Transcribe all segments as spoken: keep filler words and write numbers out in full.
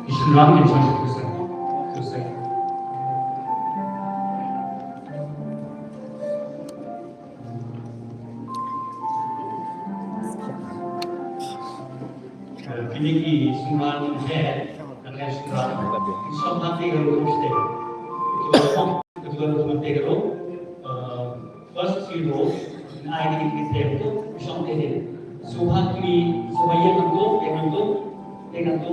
Ish, nang ni, sorry, sorry, sorry. Kini ki sumar ni, kan, kan sumar. Sumar ni, kan, kan, kan, kan, first three row, na ai ki ki tem tu, shong te de. Subha ki, subha ïa nang tu, ïa nang tu, ïa nang tu.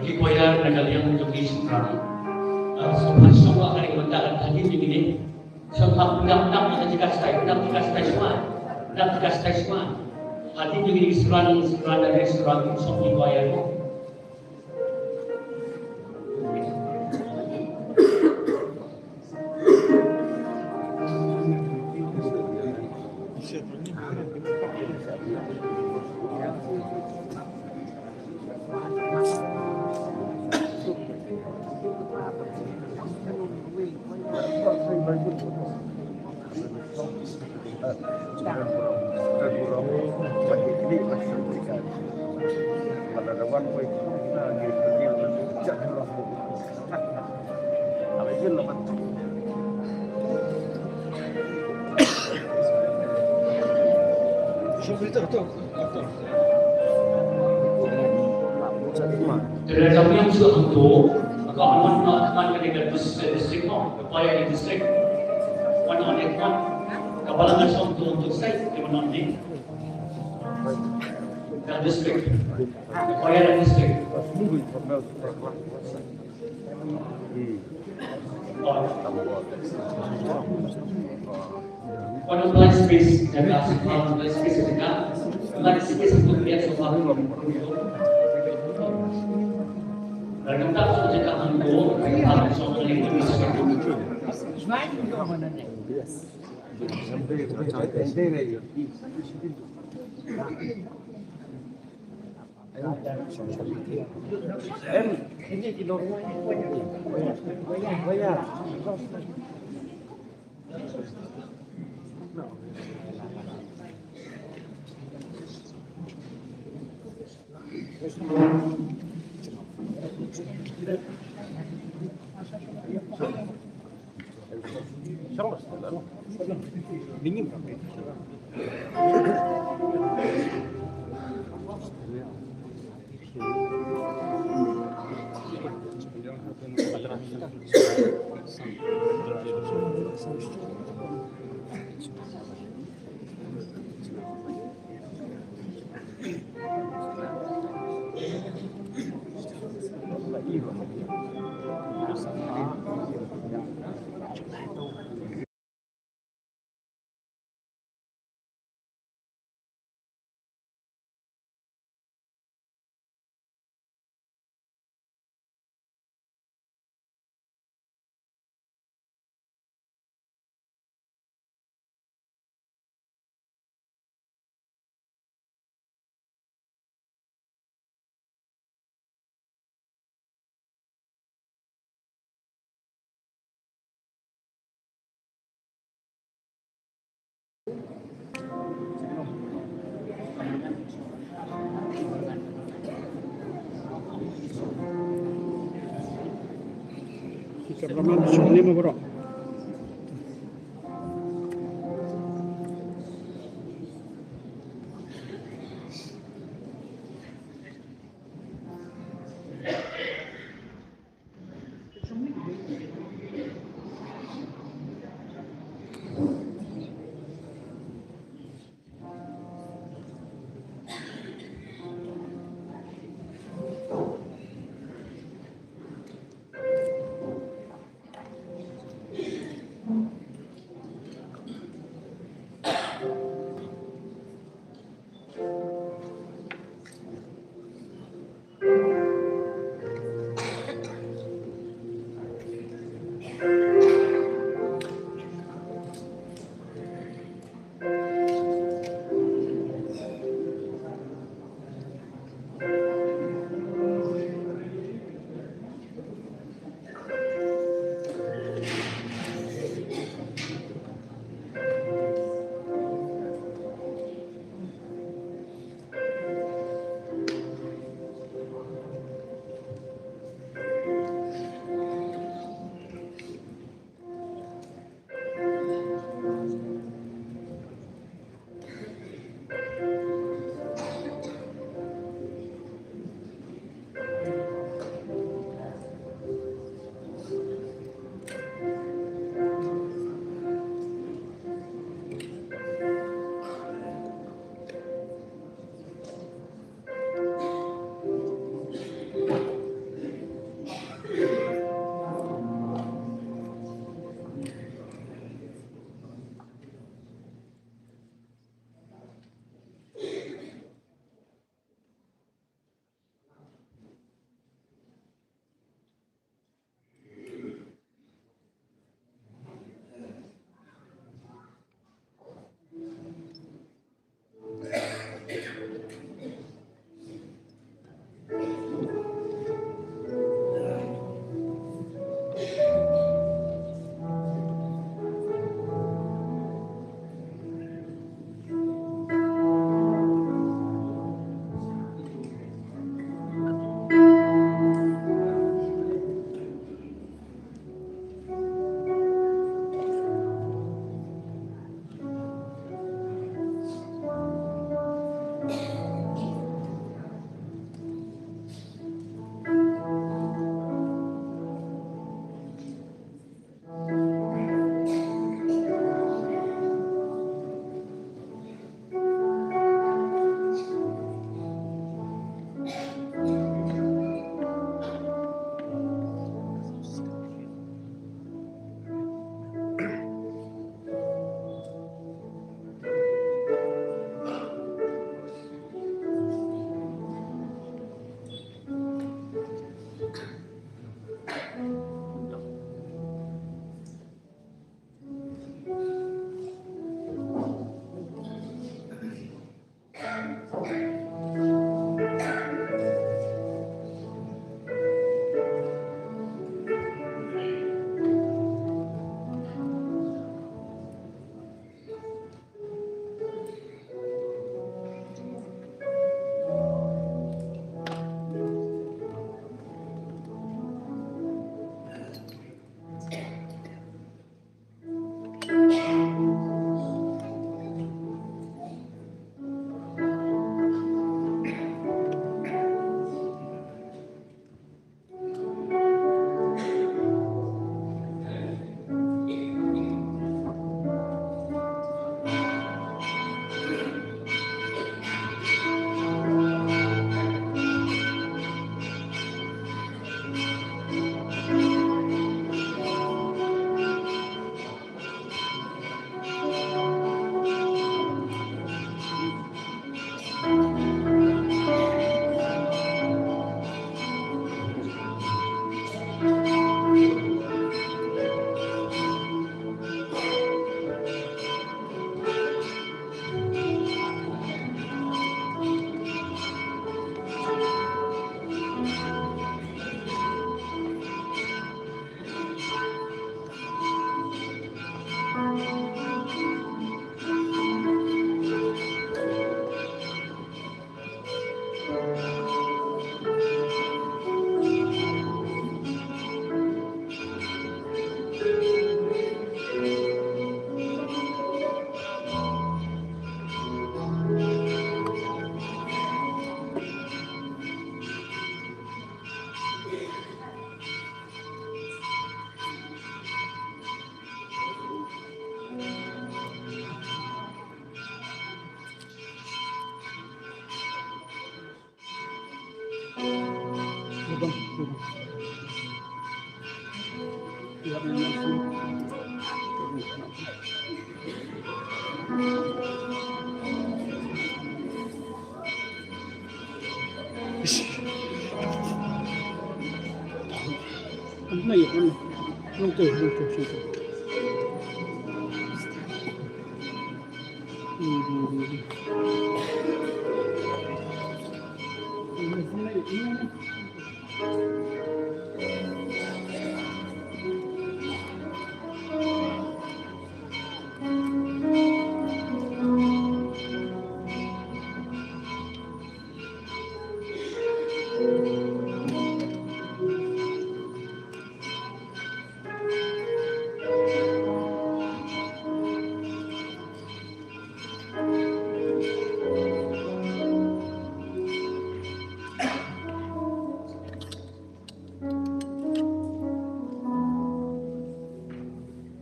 Ki choir na ka liang jong ki Sngewsih. Ah, sngewbha sngewbha ka dei ka bynta ka hadien jong kine. Sngewbha pyndonkam pyndonkam ïa ka jaka stai, pyndonkam jaka stai shuwa. Pyndonkam jaka stai shuwa. Hadien jong kine ki Sngewsih, Sngewsih, Sngewsih, ki choir. Te lada ka pdiang shuh hangto, ka on wan noh, wan ka dei ka dis-, district mo, ka poi ka district. Wan noh ïa ka, ka balang ka song tu untuk state, te wan noh ni. Ka district. Ka poi ka district. One of the last piece that I want to last piece of the cup, last piece of the cup. Cameraman, shoot lima, bro.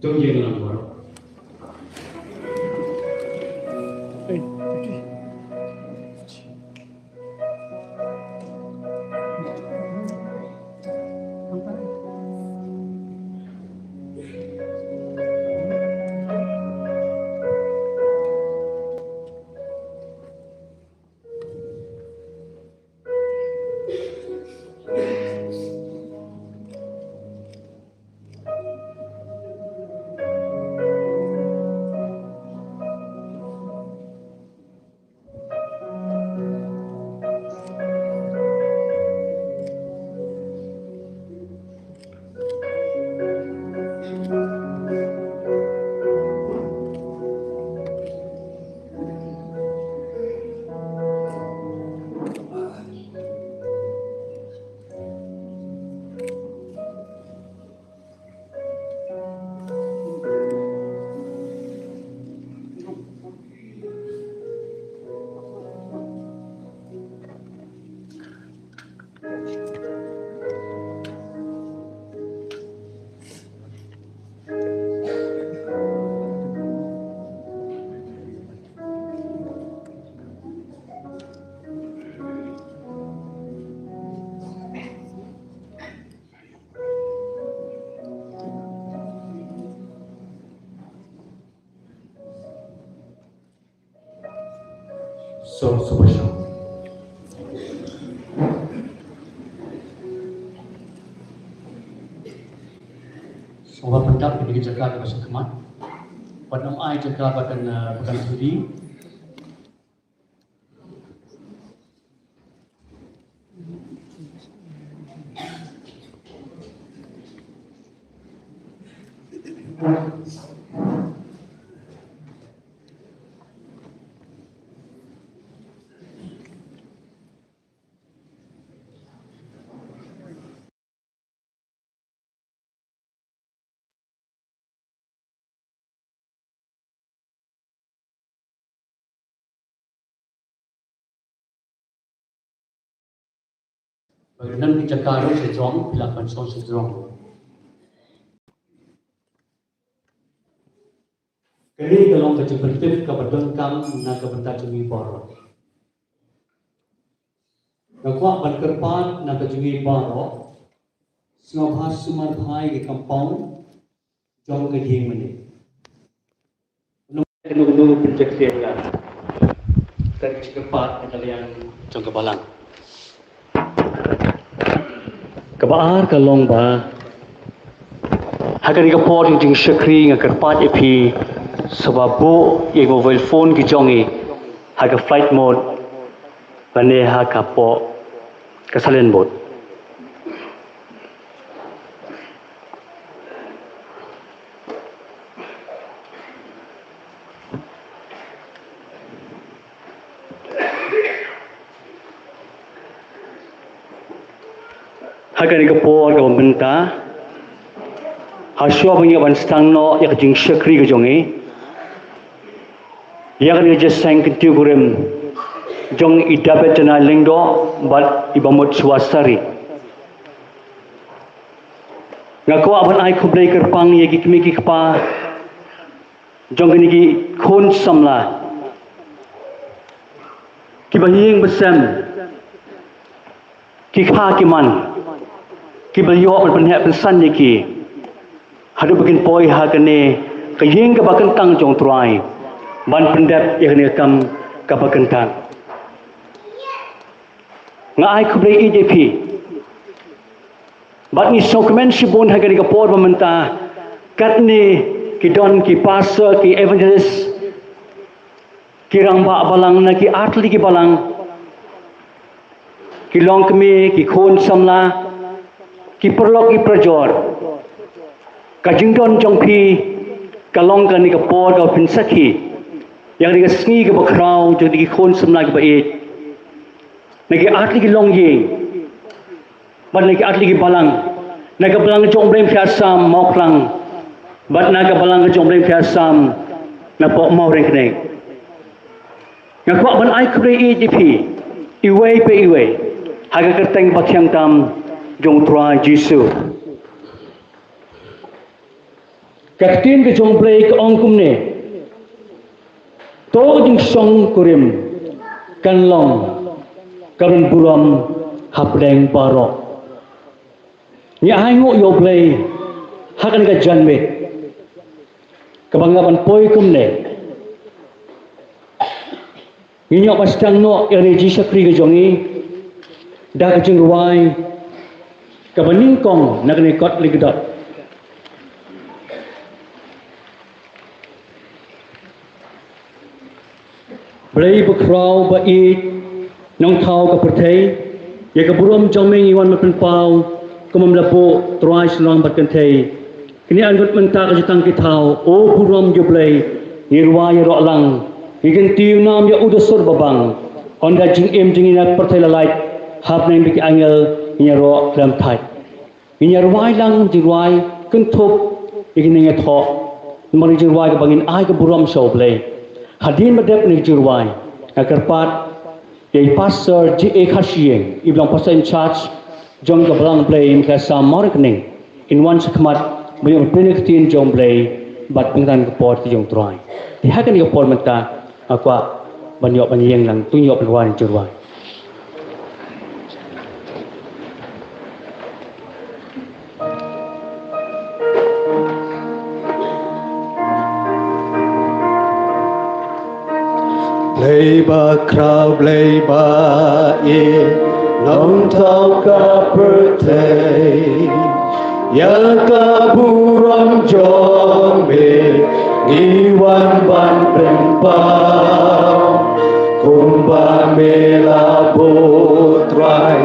Tong ïeng lang baroh. Song Subhasham. Song ba pyndap ïa kine ki jaka kiba sha khmat. Bad ngam ai jaka ba kan, eh, ba kan sudi. Ba ki don ki jaka ruh sha jrong, phi lah ban shong sha jrong. Kane ka long ka jingpyntip kaba donkam na ka bynta jong ngi baroh. Nga kwah ban kyrpad na ka jong ngi baroh, sngewbha sumar bha ïa ka compound jong ka ïing mane. Kano kano pynjakhlia ïa ka jingkyrpad na ka liang jong ka balang. Kaba ar ka long ba ha kane ka por jong jingshakri nga kyrpad ïa phi sngewbha buh ïa ki mobile phone ki jong ngi ha ka flight mode lane ha ka poh ka silent mode. Ha kane ka por kaba mynta, ha shuwa ba ngi ïa ban sdang noh ïa ka jingshakri ka jong ngi, ïa kane ka jingïaseng kyntiew kurim jong i David Janai Lyngdoh bad i Bamut Suasari. Nga kwah ban ai khublei kyrpang ïa ki kmie ki kpa jong kine ki khun samla kiba ïing ba sem, ki kha ki man, kiba ïoh ban pynheh pynsan ïa ki. Haduh ba kin poi ha kane ka ïing kaba kyntang jong U Trai ban pyndep ïa kane ka kam kaba kyntang. Nga ai khublei ïa phi. Bad ngi sngewkmen shibun ha kane ka por ba mynta, katne ki don ki pastor, ki evangelist, ki rangbah balang na ki artylli ki balang, ki longkmie, ki khun samla, ki paralok, ki parajor. Ka jingdon jong phi ka long kane ka por kaba pynsakhi ïa kane ka sngi kaba khraw jong ki khun samla kiba ïeit na ki artylli ki longïing. Bad na ki artylli ki balang, na ka balang jong U Blei Phi Assam Mawphlang, bad na ka balang jong U Blei Phi Assam napoh Mawryngkneng. Nga kwah ban ai khublei ïa phi iwei pa iwei ha ka kyrteng ba thiang tam jong U Trai Jisu. Ka ktien ka jong U Blei ka ong kumne: To ka jingshongkurim kan long ka ban burom hapdeng baroh. Ngi ainguh ïa U Blei ha kane ka janmiet kaba nga ban poi kumne. Ngin ïoh ban sdang noh ïa ka jingshakri ka jong ngi da ka jingrwai kaba nyngkong na kane ka kot lyngkdot. Blei bakhraw ba ïeit, Nongthaw ka pyrthei, ïa ka burom jong me ngi wan ban pynpaw, kumba me la buh Trai shynrang bad kynthei. Kine ngut mynta ka jutang ki thaw, o burom ïa U Blei, ngi rwai ïaroh lang, ngi kyntiew nam ïa u da sur babang, ynda jingim jong ngi na pyrthei la lait, hapdeng ba ki angel ngin ïaroh khlem thait. Ngin ïa rwai lang jingrwai kynthup ïa kine ki nongïathoh, namar ka jingrwai kaba ngin ai ka burom sha U Blei. Hadien ba dep kane ka jingrwai, nga kyrpad ïa i Pastor J A Kharshiing, i ba long Pastor in charge jong ka Balang Blei Mynta Assam Mawryngkneng, in wan sha khmat ban ïoh ban plie ïa ka ktien jong U Blei bad pynkyntang ka por ka jong U Trai. Te ha kane ka por mynta nga kwah ban ïoh ban ïeng lang, to ngin ïoh ban wan jingrwai. Blei bakhraw, Blei ba ïeit, Nongthaw ka pyrthei, ïa ka burom jong me ngi wan ban pynpaw, kumba me la buh Trai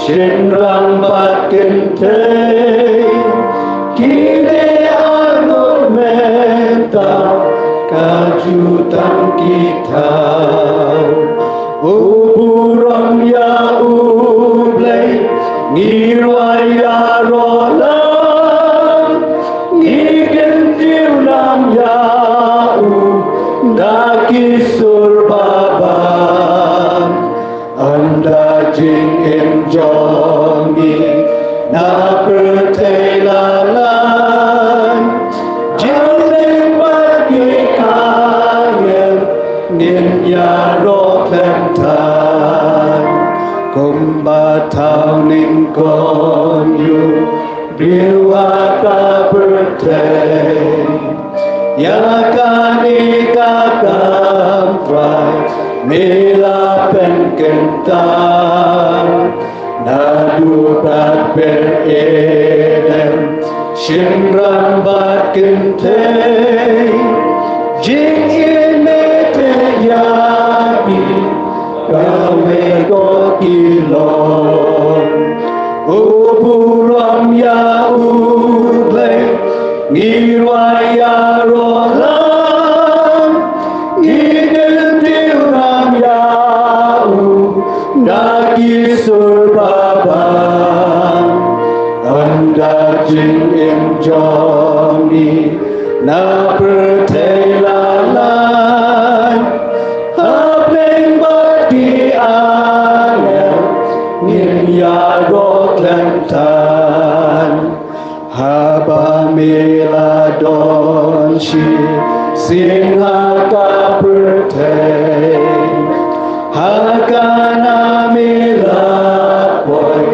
shynrang bad kynthei. Kine arngut mynta ka jutang ki thaw, u burom ïa U Blei ngi rwai ïaroh lang, ngi kyntiew nam ïa u da ki sur babang. Ynda jingim jong ngi na pyrthei la lait, jingleh bad ki angel ngin ïaroh khlem thait. Kumba thaw nyngkong ïa u briew ha ka pyrthei, ïa kane ka kam Trai me la pynkyntang. Naduh pat ber Eden, shynrang bad kynthei, jingim me te ïa phi kawei ka long. U burom ïa U Blei ngi rwai ïaroh lang, ngi kyntiew nam ïa u da ki sur babang. Ynda jingim jong ngi na pyrthei la lait, ha Blei bad ki angel ngin ïaroh khlem thait. Haba me la don shisien ha ka pyrthei, ha kane me la poi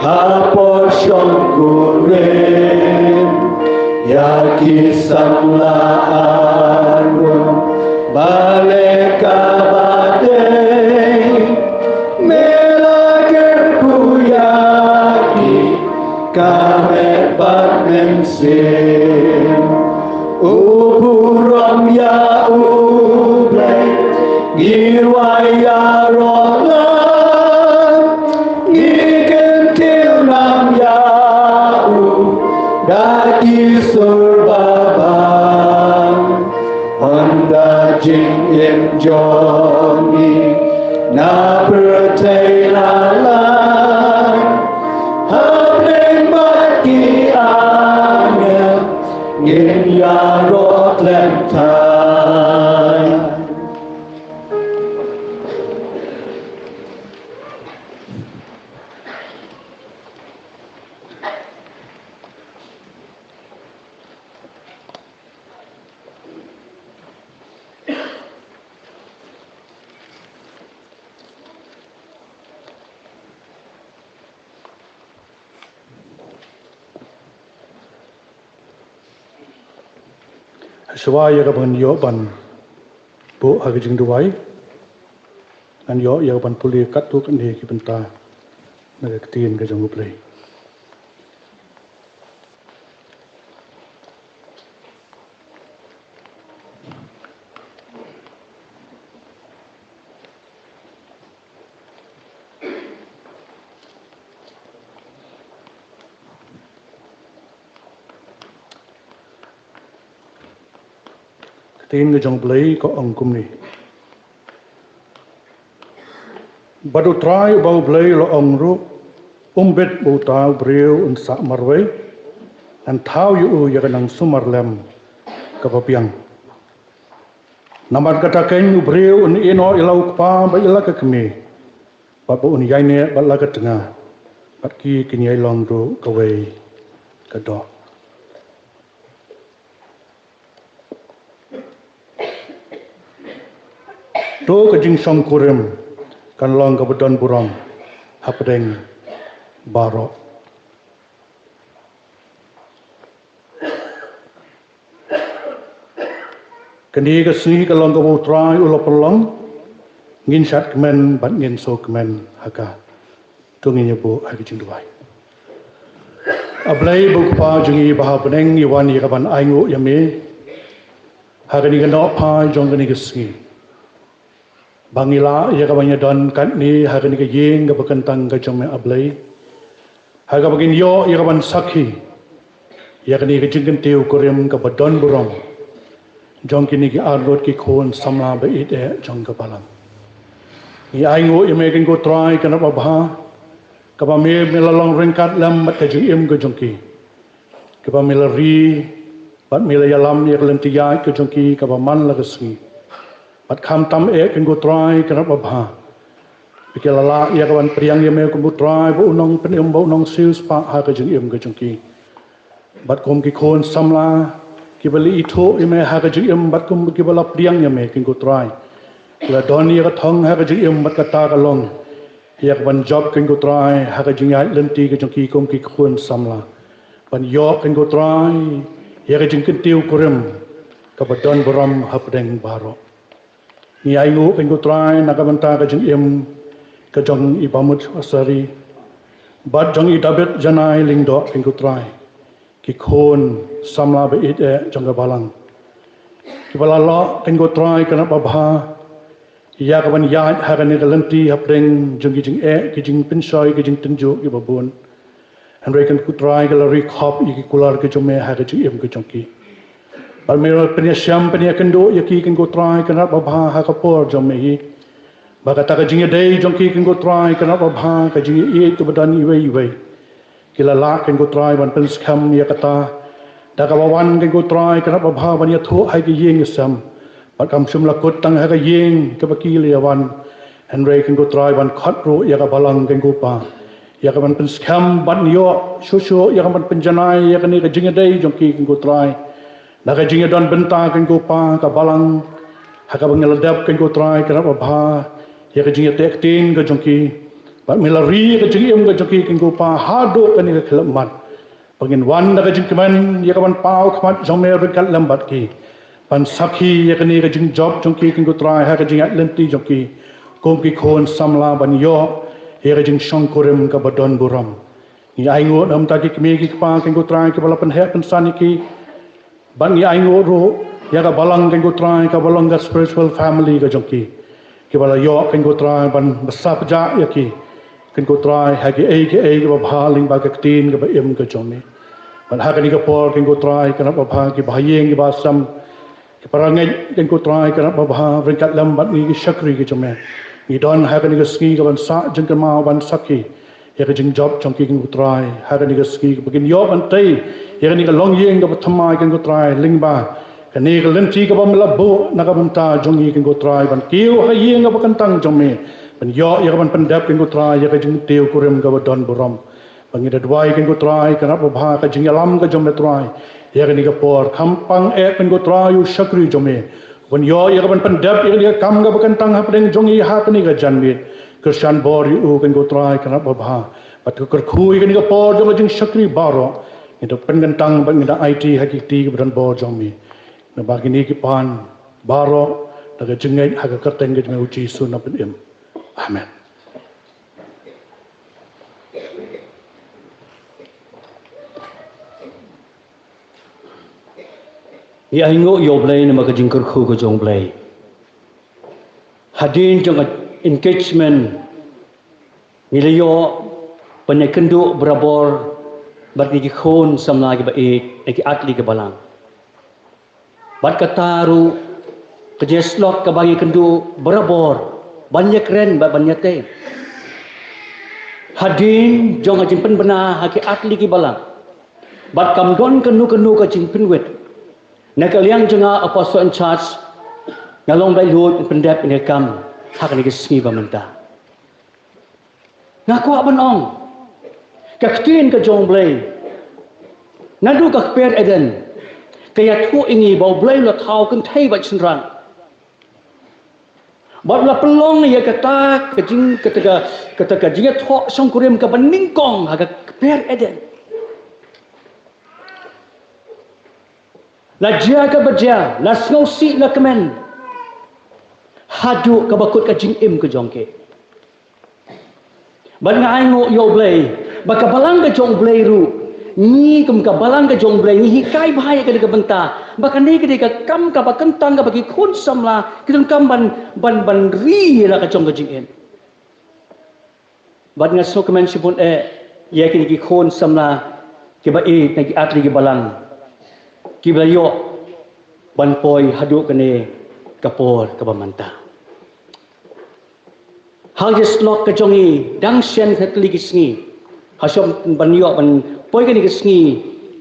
hapoh shongkurim. Ïa ki samla arngut ba leh kaba dei, me la kyrkhu ïa ki, ka met bad mynsiem. U burom ïa U Blei, ngi wai ïaroh lang, ngi kyntiew nam ïa U da ki sur babang. Ynda jingim jong ngi na pyrthei la lang, hapdeng bad ki angel ngin ïaroh khlem thait. Shuwa ïa kaba ngan ïoh ban buh ha ka jingduwai, ngan ïoh ïa ka ban pule katto katne ki bynta na ka ktien ka jong U Blei. Ka ktien ka jong U Blei ka ong kumne. Bad U Trai uba U Blei u la ong ruh, um bit ba uta u briew un sah marwei, ngan thaw ïa u ïa ka nang sumar lem kaba biang. Namar kata keiñ u briew un ïehnoh ïa la u kpa bad ïa la ka kmie, bad ba un ïaineh bad la ka tnga, bad ki kin ïai long ruh kawei ka doh. To ka jingshongkurim kan long kaba don burom hapdeng baroh. Kane ka sngi ka long kaba U Trai u la pynlong, ngin shad kmen bad ngin sngewkmen ha ka. To ngin ïa buh ha ka jingduwai. A Blei ba U Kpa jong ngi ba ha bneng, ngi wan ïa ka ban ainguh ïa me ha kane ka nohphai jong kane ka sngi, ba ngi lah ïa ka ban ïa don katne ha kane ka ïing kaba kyntang ka jong me A Blei, ha kaba ngin ïoh ïa ka ban sakhi ïa kane ka jingkyntiew kurim kaba don burom jong kine ki arngut ki khun samla ba ïeit eh jong ka balang. Ngi ainguh ïa me keiñ ko Trai Kynrad babha, kaba me, me la long ryngkat lem bad ka jingim ka jong ki, kaba me la ri bad me la ïalam ïa ka lynti ïaid ka jong ki kaba man la ka sngi. Bad khamtam eh keiñ ko Trai Kynrad babha, ba ki la lah ïa ka ban pdiang ïa me kum u Trai, ba u nongpynim, ba u nongsiewspah ha ka jingim ka jong ki. Bad kum ki khun samla kiba la ithuh ïa me ha ka jingim, bad kum kiba la pdiang ïa me keiñ ko Trai, ki la don ïa ka thong ha ka jingim, bad kata ka long ïa ka ban jop keiñ ko Trai ha ka jingïaid lynti ka jong ki kum ki khun samla, ban ïoh keiñ ko Trai ïa ka jingkyntiew kurim kaba don burom hapdeng baroh. Ngi ainguh keiñ ko Trai na ka bynta ka jingim ka jong i Bamut Asari bad jong i David Janai Lyngdoh keiñ ko Trai, ki khun samla ba ïeit eh jong ka balang, kiba la lah keiñ ko Trai Kynrad babha ïa ka ban ïaid ha kane ka lynti hapdeng jong ki jingeh, ki jingpynshoi, ki jingtynjuh kiba bun. Hynrei keiñ ko Trai, ki la ri khop ïa ki kular ka jong me ha ka jingim ka jong ki. Bad me la pynïashem pynïakynduh ïa ki keiñ ko Trai Kynrad babha ha ka por jong me hi, ba kata ka jingïadei jong ki keiñ ko Trai Kynrad babha, ka jingïeit kaba don iwei iwei, ki la lah keiñ ko Trai ban pynskhem ïa kata da kaba wan keiñ ko Trai Kynrad babha ban ïathuh ha ka ïing ka sem. Bad kam shym la kut tang ha ka ïing kaba ki la ïa wan, hynrei keiñ ko Trai ban khot ruh ïa ka balang keiñ ko Pa, ïa ka ban pynskhem ban ïoh shuh shuh ïa ka ban pynjanai ïa kane ka jingïadei jong ki keiñ ko Trai. Na ka jingïadon bynta keiñ ko Pa ka balang, ha kaba ngi la dep keiñ ko Trai Kynrad babha ïa ka jingïateh ktien ka jong ki, bad me la ri ïa ka jingim ka jong ki keiñ ko Pa haduh kane ka khyllipmat. Ba ngin wan da ka jingkmen ïa ka ban paw khmat jong me ryngkat lem bad ki, ban sakhi ïa kane ka jingjop jong ki, Kynrad ko Trai, ha ka jingïaid lynti jong ki kum ki khun samla ban ïoh ïa ka jingshongkurim kaba don burom. Ngi ainguh namar ki kmie ki kpa, Kynrad ko Trai, kiba la pynheh pynsan ïa ki. Bad ngi ainguh ruh ïa ka balang, Kynrad ko Trai, kaba long ka spiritual family ka jong ki, kiba la ïoh, Kynrad ko Trai, ban bsa pjah ïa ki, Kynrad ko Trai, ha kiei kiei kiba bha lyngba ka ktien kaba im ka jong me. Bad ha kane ka por, Kynrad ko Trai, ka nat babha, ki bahaïing ki bahasem, ki parangeit, Kynrad ko Trai, ka nat babha, ryngkat lem bad ngi ki shakri ki jong me, ngi don ha kane ka sngi ka ban sah jingkynmaw, ban sakhi ïa ka jingjop jong ki, Kynrad ko Trai, ha kane ka sngi ba kin ïoh ban tei ïa kane ka longïing kaba thymmai, Kynrad ko Trai, lyngba kane ka lynti kaba me la buh na ka bynta jong ngi, Kynrad ko Trai, ban kiew ha ïing kaba kyntang jong me, ban ïoh ïa ka ban pyndep, Kynrad ko Trai, ïa ka jingtiew kurim kaba don burom. Ba ngi da duwai, Kynrad ko Trai, ka nat babha, ka jingïalam ka jong me, Trai, ïa kane ka por, kham pang eh, Kynrad ko Trai, u shakri jong me, ban ïoh ïa ka ban pyndep ïa kane ka kam kaba kyntang hapdeng jong ngi ha kane ka janmiet. Kyrshan bor ïa u, Kynrad ko Trai, ka nat babha, bad ka kyrkhu ïa kane ka por jong ka jingshakri baroh, ngi da pynkyntang bad ngi da aiti ha ki kti kiba don bor jong me. Namar kine ki pan baroh da ka jingngeit ha ka kyrteng ka jong me, u Jisu, na pyn-im. Amen. Ngi ainguh ïa U Blei namar ka jingkyrkhu ka jong U Blei. Hadien jong ka engagement, ngi la ïoh ban ïakynduh barabor bad ki khun samla kiba ïeit na ki ar tylli ki balang. Bad kata ruh ka jingïasyllok kaba ngi ïakynduh barabor ban ïakren bad ban ïatei. Hadien jong ka jingpynbna ha ki ar tylli ki balang, bad kam don kano kano ka jingpynwit, na ka liang jong nga, u Pastor in charge, nga long ba lut pyndep ïa kane ka kam ha kane ka sngi ba mynta. Nga kwah ban ong, ka ktien ka jong U Blei, naduh ka kper Eden, ka ïathuh ïa ngi ba U Blei u la thaw kynthei bad shynrang. Bad u la pynlong ïa kata ka jing, kata ka, kata ka jingïathoh shongkurim kaba nyngkong ha ka kper Eden. La jia kaba jia, la sngewsih, la kmen, haduh kaba kut ka jingim ka jong ki. Bad nga ainguh ïa U Blei ba ka balang ka jong U Blei ruh, ngi kum ka balang ka jong U Blei, ngi hikai bha ïa kane ka bynta ba kane ka dei ka kam kaba kyntang kaba ki khun samla ki donkam ban, ban, ban ri ïa la ka jong ka jingim. Bad nga sngewkmen shibun eh ïa kine ki khun samla kiba ïeit na ki ar tylli ki balang, kiba ïoh ban poi haduh kane ka por kaba mynta. Ha ka jingïasyllok ka jong ngi dang shen ha tylli ki sngi, ha shong ban ïoh ban poi kane ka sngi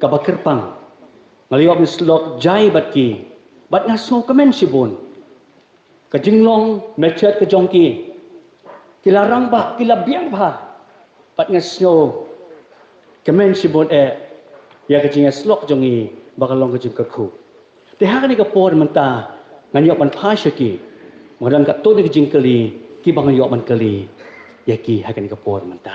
kaba kyrpang, nga la ïoh ban ïasyllok jai bad ki, bad nga sngewkmen shibun. Ka jinglong method ka jong ki, ki la rangbah, ki la biang bha. Bad nga sngewkmen shibun eh ïa ka jingïasyllok jong ngi ba ka long ka jingkyrkhu. Te ha kane ka por mynta ngan ïoh ban phai sha ki, ba don katto katne ka jingkylli kiba ngan ïoh ban kylli ïa ki ha kane ka por mynta.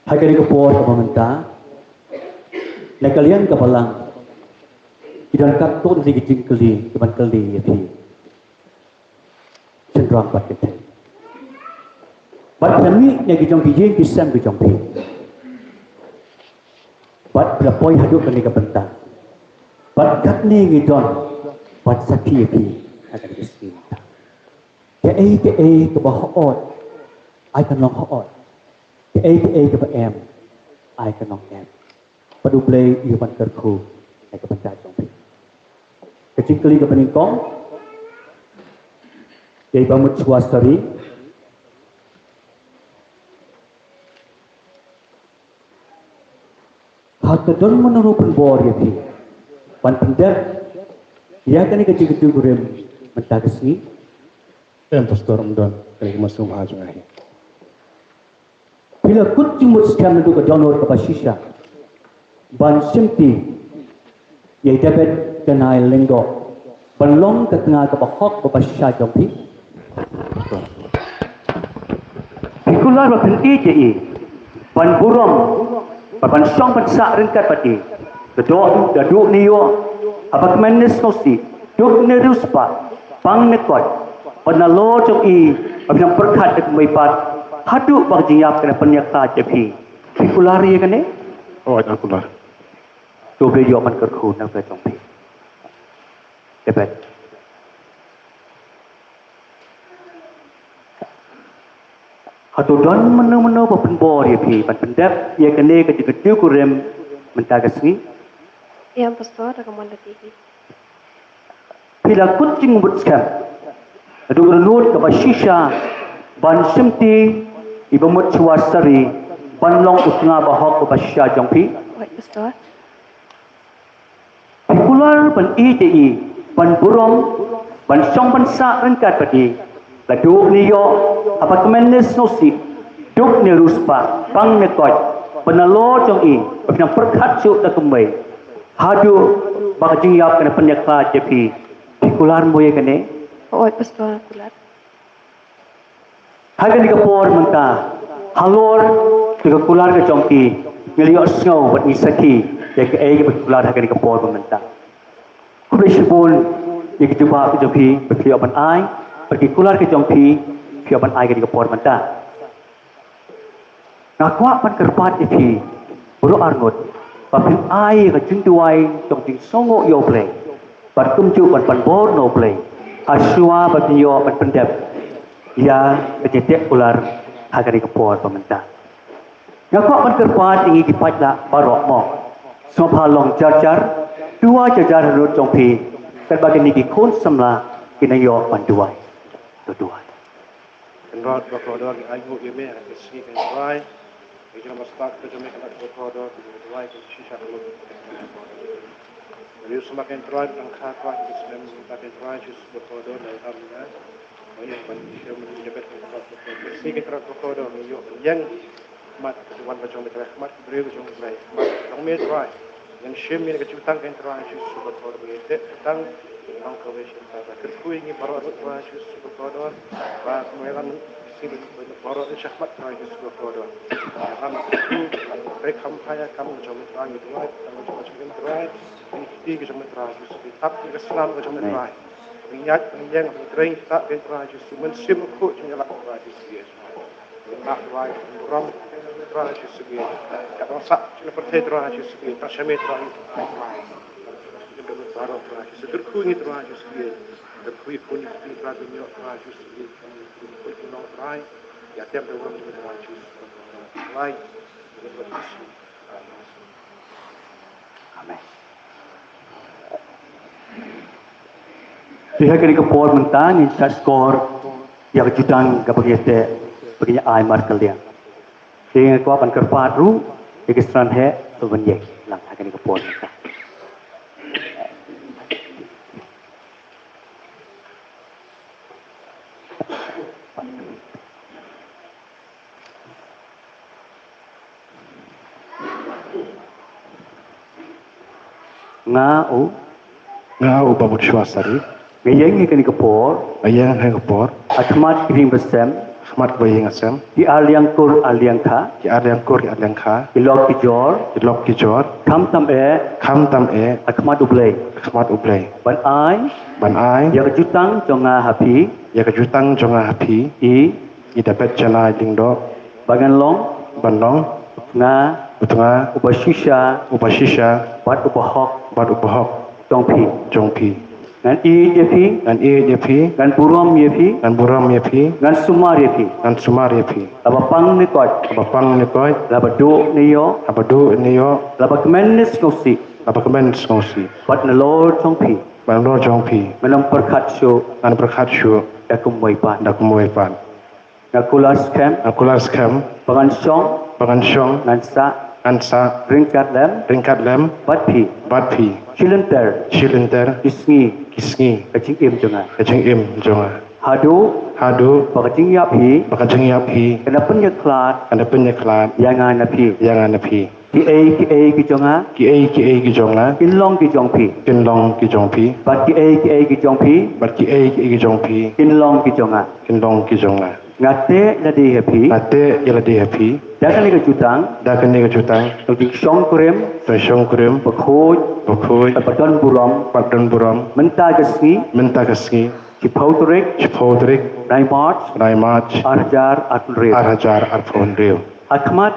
Ha kane ka por kaba mynta, na ka liang ka balang, ki don katto katne ki jingkylli kiban kylli ïa phi. Shynrang bad kynthei. Bad phi mih na ki jong ki ïing ki sem ki jong phi. Bad phi la poi haduh kane ka bynta. Bad katne ngi don ban sakhi ïa phi ha kane ka sngi mynta. Kaei kaei kaba hok, ai kan long hok. Kaei kaei kaba em, ai kan long em. Bad U Blei u ban kyrkhu na ka bynta jong phi. Ka jingkylli kaba nyngkong, ïa i Bah Mut Shuwa Sari. Ha ka don mano ruh pynbor ïa phi ban pyndep ïa kane ka jingkyntu kurim mynta ka sngi? Em, Pastor, ym don kane ka mynsiem ha jong nga hi. Phi la kut jingmut skhem naduh ka dohnud kaba shisha ban shimti ïa i David Janai Lyngdoh ban long ka tnga kaba hok bad ba shisha jong phi. Phi kular ba phin ïeit ïa i ban burom bad ban shong ban sah ryngkat bad i. Da duk, da duk ne ïoh, haba kmen ne sngewsih, duk ne riewspah, pang ne koit, bad nalor jong i ba phin ym pyrkhat da kumwei pat, haduh ba ka jingïap kan pynïakhlad ïa phi. Phi kular ïa kane? Oi, nga kular. To phi ïoh ban kyrkhu na ka jong phi. David. Hato don mano mano ba pynbor ïa phi ban pyndep ïa kane ka jingkyrkhu kurim mynta ka sngi? Ïa, Pastor, da ka mon da phi. Phi la kut jingmut skhem naduh ka dohnud kaba shisha ban shimti i Bamut Shuwa Sari ban long u tnga ba hok bad ba shisha jong phi? Oi, Pastor. Phi kular ban ïeit ïa i, ban burom, ban shong ban sah ryngkat bad i. Da duk ne ïoh, haba kmen ne sngewsih, duk ne riewspah, pang ne koit, bad nalor jong i ba phin ym pyrkhat shuh da kumwei, haduh ba ka jingïap kan pynïakhlad ïa phi. Phi kular mo ïa kane? Oi, Pastor, kular. Ha kane ka por mynta, halor ka kular ka jong phi, ngi la ïohsngew bad ngi sakhi ïa kaei kaba phi kular ha kane ka por ba mynta. Khublei shibun ïa ki jubab ka jong phi ba phi ïoh ban ai, bad ki kular ka jong phi phi ïoh ban ai ha kane ka por mynta. Nga kwah ban kyrpad ïa phi baroh arngut ba phin ai ka jingduwai jong jingsngewnguh ïa U Blei, bad kumjuh ban pynbor na U Blei ha shuwa ba phin ïoh ban pyndep ïa ka jingteh kular ha kane ka por ba mynta. Nga kwah ban kyrpad ïa ngi ki paidbah baroh mo, sngewbha long jar jar, duwai jar jar ha lut jong phi, katba kine ki khun samla ki nang ïoh ban duwai. To duwai. Kynrad ba kordor, ngi ainguh ïa me ha ka sngi, Kynrad. Ngi jingmut ba stad ka jong me, kynrad ba kordor, ngi duwai ka shisha ka lut. Ngi ïohsngew, Kynrad, tang ka Trai, ngi sngewbha, Kynrad Jisu ba kordor, na ïa me. Ngi ïoh ban shem, ngi ïoh ban, Kynrad ba kordor, ngi ïoh ban ïeng. Khmat ka wan ka jong me Trai, khmat ka briew ka jong me Trai, khmat ka jong me Trai. Ngan shim ïa ka jutang ka Trai Jisu ba kordor, ba ïa te tang ong ka wei shin ta. Kyrkhu ïa ngi baroh ruh Trai Jisu ba kordor. Ba kumne ngan shim ïa baroh ruh shakhmat Trai Jisu ba kordor. Ngan kyrkhu, Trai, kham paya kam ka jong me Trai, ngi duwai tang ka jong me Trai. Ngi kti ka jong me Trai Jisu, ngi tap ïa ka snam ka jong me Trai. Ngi ïaid, ngi ïeng, ngi trei, ngi tap ka Trai Jisu, mynsiem bakhuid jong ngi la Trai Jisu. Ngi lah Trai, burom Trai Jisu Khrist. Ka dang sah jong ka pyrthei Trai Jisu Khrist, tang sha me Trai Jisu Khrist. Baroh Trai Jisu, kyrkhu ngi Trai Jisu Khrist. Kyrkhu ïa ki khun ki kti Trai, ki nongïoh Trai Jisu Khrist. Kyrkhu ki nong Trai. Ïa tem da burom Trai Jisu Khrist. Trai. Amen. Te ha kane ka por mynta ngin sa shkor ïa ka jutang kaba ngi ïa teh, ba ngi ïa ai markylliang. Te nga kwah ban kyrpad ruh ïa ki synran heh ban ïeng lang ha kane ka por mynta. Nga u. Nga u Bamut Shuwa Sari. Nga ïeng ha kane ka por. Nga ïeng ha kane ka por. Ha khmat ki ïing ba sem. Ha khmat ki ïing ba sem. Ki arliang kur arliang kha. Ki arliang kur arliang kha. Ki lok ki jor. Ki lok ki jor. Khamtam eh. Khamtam eh. Ha khmat U Blei. Ha khmat U Blei. Ban ai. Ban ai. Ïa ka jutang jong nga ha phi. Ïa ka jutang jong nga ha phi. I. I David Janai Lyngdoh. Ba ngan long. Ban long. Nga. Nga. Uba shisha. Uba shisha. Bad uba hok. Bad uba hok. Jong phi. Jong phi. Ngan ïeit ïa phi. Ngan ïeit ïa phi. Ngan burom ïa phi. Ngan burom ïa phi. Ngan sumar ïa phi. Ngan sumar ïa phi. Laba pang ne koit. Laba pang ne koit. Laba duh ne ïoh. Laba duh ne ïoh. Laba kmen ne sngewsih. Laba kmen ne sngewsih. Bad nalor jong phi. Bad nalor jong phi. Ngan ym pyrkhat shuh. Ngan ym pyrkhat shuh. Da kumwei pat. Da kumwei pat. Nga kular skhem. Nga kular skhem. Ba ngan shong. Ba ngan shong. Ngan sah. Ngan sah. Ryngkat lem. Ryngkat lem. Bad phi. Bad phi. Shi lynter. Shi lynter. Ki sngi. Ki sngi. Ka jingim jong nga. Ka jingim jong nga. Haduh. Haduh. Ba ka jingïap hi. Ba ka jingïap hi. Kan da pynïakhlad. Kan da pynïakhlad. Ïa nga na phi. Ïa nga na phi. Kiei kiei ki jong nga. Kiei kiei ki jong nga. Kin long ki jong phi. Kin long ki jong phi. Bad kiei kiei ki jong phi. Bad kiei kiei ki jong phi. Kin long ki jong nga. Kin long ki jong nga. Nga teh ïalade ha phi. Nga teh ïalade ha phi. Da kane ka jutang. Da kane ka jutang. Jong ka jingshongkurim. Jong ka jingshongkurim. Bakhuid. Bakhuid. Bad badonburom. Badonburom. Mynta ka sngi. Mynta ka sngi. Shiphew tarik. Shiphew tarik. Bnai March. Bnai March. Ar hajar arphew hynriew. Ar hajar arphew hynriew. Ha khmat.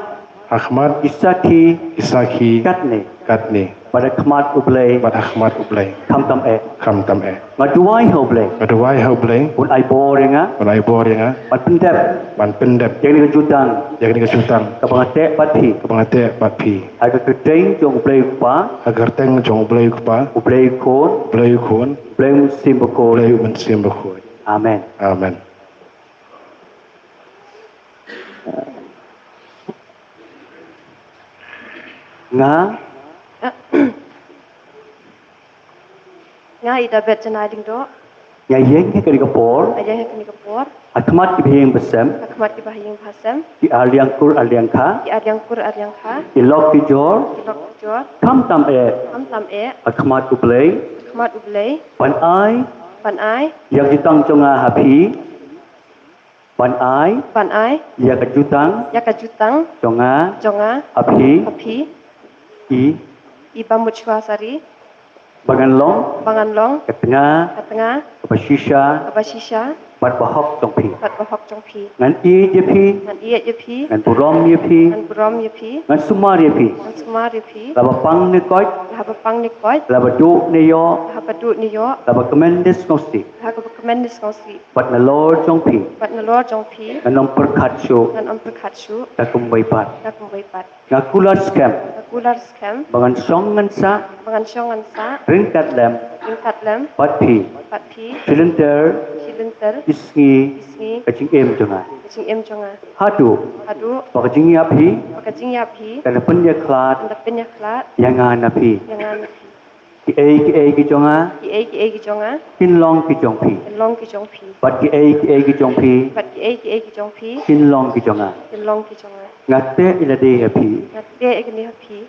Ha khmat. Ki sakhi. Ki sakhi. Katne. Katne. Bad ha khmat U Blei. Bad ha khmat U Blei. Khamtam eh. Khamtam eh. Nga duwai ha U Blei. Nga duwai ha U Blei. Un ai bor ïa nga. Un ai bor ïa nga. Ban pyndep. Ban pyndep. Ïa kane ka jutang. Ïa kane ka jutang. Kaba nga teh bad phi. Kaba nga teh bad phi. Ha ka kyrteng jong U Blei U Kpa. Ha ka kyrteng jong U Blei U Kpa. U Blei U Khun. U Blei U Khun. U Blei U Mynsiem Bakhuid. U Blei U Mynsiem Bakhuid. Amen. Amen. Nga. Nga Idabeth Janai Lyngdoh. Nga ïeng ha kane ka por. Nga ïeng ha kane ka por. Ha khmat ki bahaïing bahasem. Ha khmat ki bahaïing bahasem. Ki arliang kur arliang kha. Ki arliang kur arliang kha. Ki lok ki jor. Ki lok ki jor. Khamtam eh. Khamtam eh. Ha khmat U Blei. Ha khmat U Blei. Ban ai. Ban ai. Ïa ka jutang jong nga ha phi. Ban ai. Ban ai. Ïa ka jutang. Ïa ka jutang. Jong nga. Jong nga. Ha phi. Ha phi. I. I Bamut Shwa Sari. Ba ngan long. Ba ngan long. Ka tnga. Ka tnga. Kaba shisha. Kaba shisha. Bad bahok jong phi. Bad bahok jong phi. Ngan ïeit ïa phi. Ngan ïeit ïa phi. Ngan burom ïa phi. Ngan burom ïa phi. Ngan sumar ïa phi. Ngan sumar ïa phi. Laba pang ne koit. Laba pang ne koit. Laba duh ne ïoh. Laba duh ne ïoh. Laba kmen ne sngewsih. Laba kmen ne sngewsih. Bad nalor jong phi. Bad nalor jong phi. Ngan ym pyrkhat shuh. Ngan ym pyrkhat shuh. Da kumwei pat. Da kumwei pat. Nga kular skhem. Nga kular skhem. Ba ngan shong ngan sah. Ba ngan shong ngan sah. Ryngkat lem. Ryngkat lem. Bad phi. Bad phi. Shi lynter. Shi lynter. Shi sngi. Shi sngi. Ka jingim jong nga. Ka jingim jong nga. Haduh. Haduh. Ba ka jingïap hi. Ba ka jingïap hi. Kan da pynïakhlad. Kan da pynïakhlad. Ïa nga na phi. Ïa nga na phi. Kiei kiei ki jong nga. Kiei kiei ki jong nga. Kin long ki jong phi. Kin long ki jong phi. Bad kiei kiei ki jong phi. Bad kiei kiei ki jong phi. Kin long ki jong nga. Kin long ki jong nga. Nga teh ïalade ha phi. Nga teh ïalade ha phi.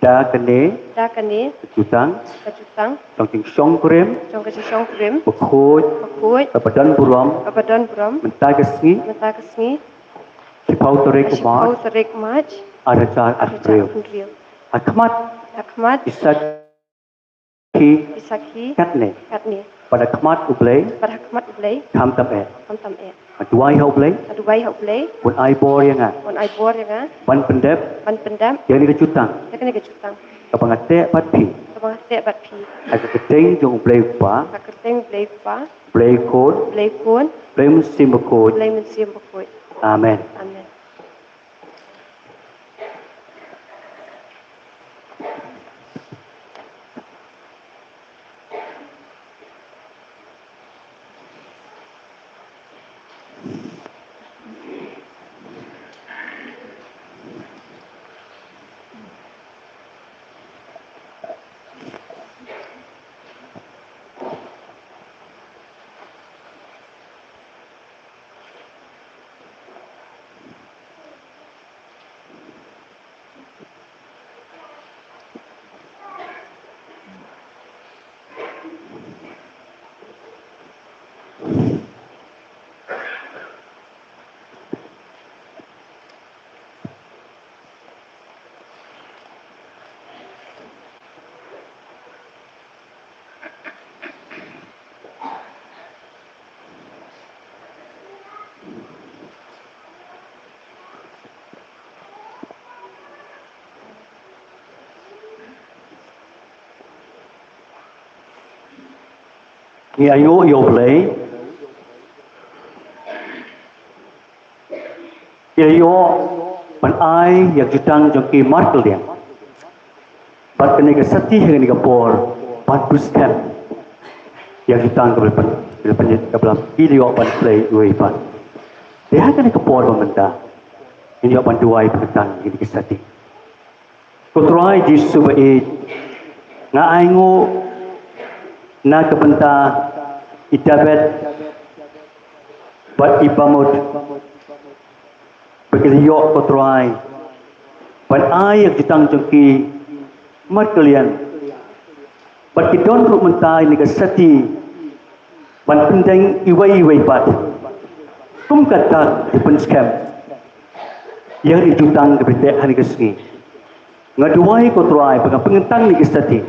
Da kane. Da kane. Ka jutang. Ka jutang. Jong ka jingshongkurim. Jong ka jingshongkurim. Bakhuid. Bakhuid. Kaba donburom. Kaba donburom. Mynta ka sngi. Mynta ka sngi. Shiphew tarik u March. Shiphew tarik March. Ar hajar arphew hynriew. Ar hajar arphew hynriew. Ha khmat. Ha khmat. Ki sakhi. Ki sakhi. Katne. Katne. Bad ha khmat U Blei. Bad ha khmat U Blei. Khamtam eh. Khamtam eh. Nga duwai ha U Blei. Nga duwai ha U Blei. Un ai bor ïa nga. Un ai bor ïa nga. Ban pyndep. Ban pyndep. Ïa kane ka jutang. Ïa kane ka jutang. Kaba nga teh bad phi. Kaba nga teh bad phi. Ha ka kyrteng jong U Blei U Kpa. Ha ka kyrteng U Blei U Kpa. U Blei U Khun. U Blei U Khun. U Blei U Mynsiem Bakhuid. U Blei U Mynsiem Bakhuid. Amen. Amen. Ngi ainguh ïa U Blei. Ïa ïoh ban ai ïa ka jutang jong ki markylliang. Bad kane ka sati ha kane ka por ban pynskhem ïa ka jutang kaba la pyn, kaba la pyn, kaba la pynïoh ban pynleit uwei pat. Te ha kane ka por ba mynta ngin ïoh ban duwai pyrkhat ïa kane ka sati. Ko Trai Jisu ba ïeit, nga ainguh na ka bynta i David bad i bamut, ba ki la ïoh, ko Trai, ban ai ïa ka jutang jong ki markylliang, bad ki don ruh mynta ha kane ka sati ban pyndeng iwei ïa iwei pat. Kum ka dak, ki pynskhem ïa ka jutang kaba teh ha kane ka sngi. Nga duwai, ko Trai, ba kan pynkyntang ïa kane ka sati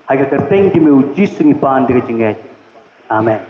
ha ka kyrteng jong me, U Jisu, ngi pan da ka jingngeit. Amen.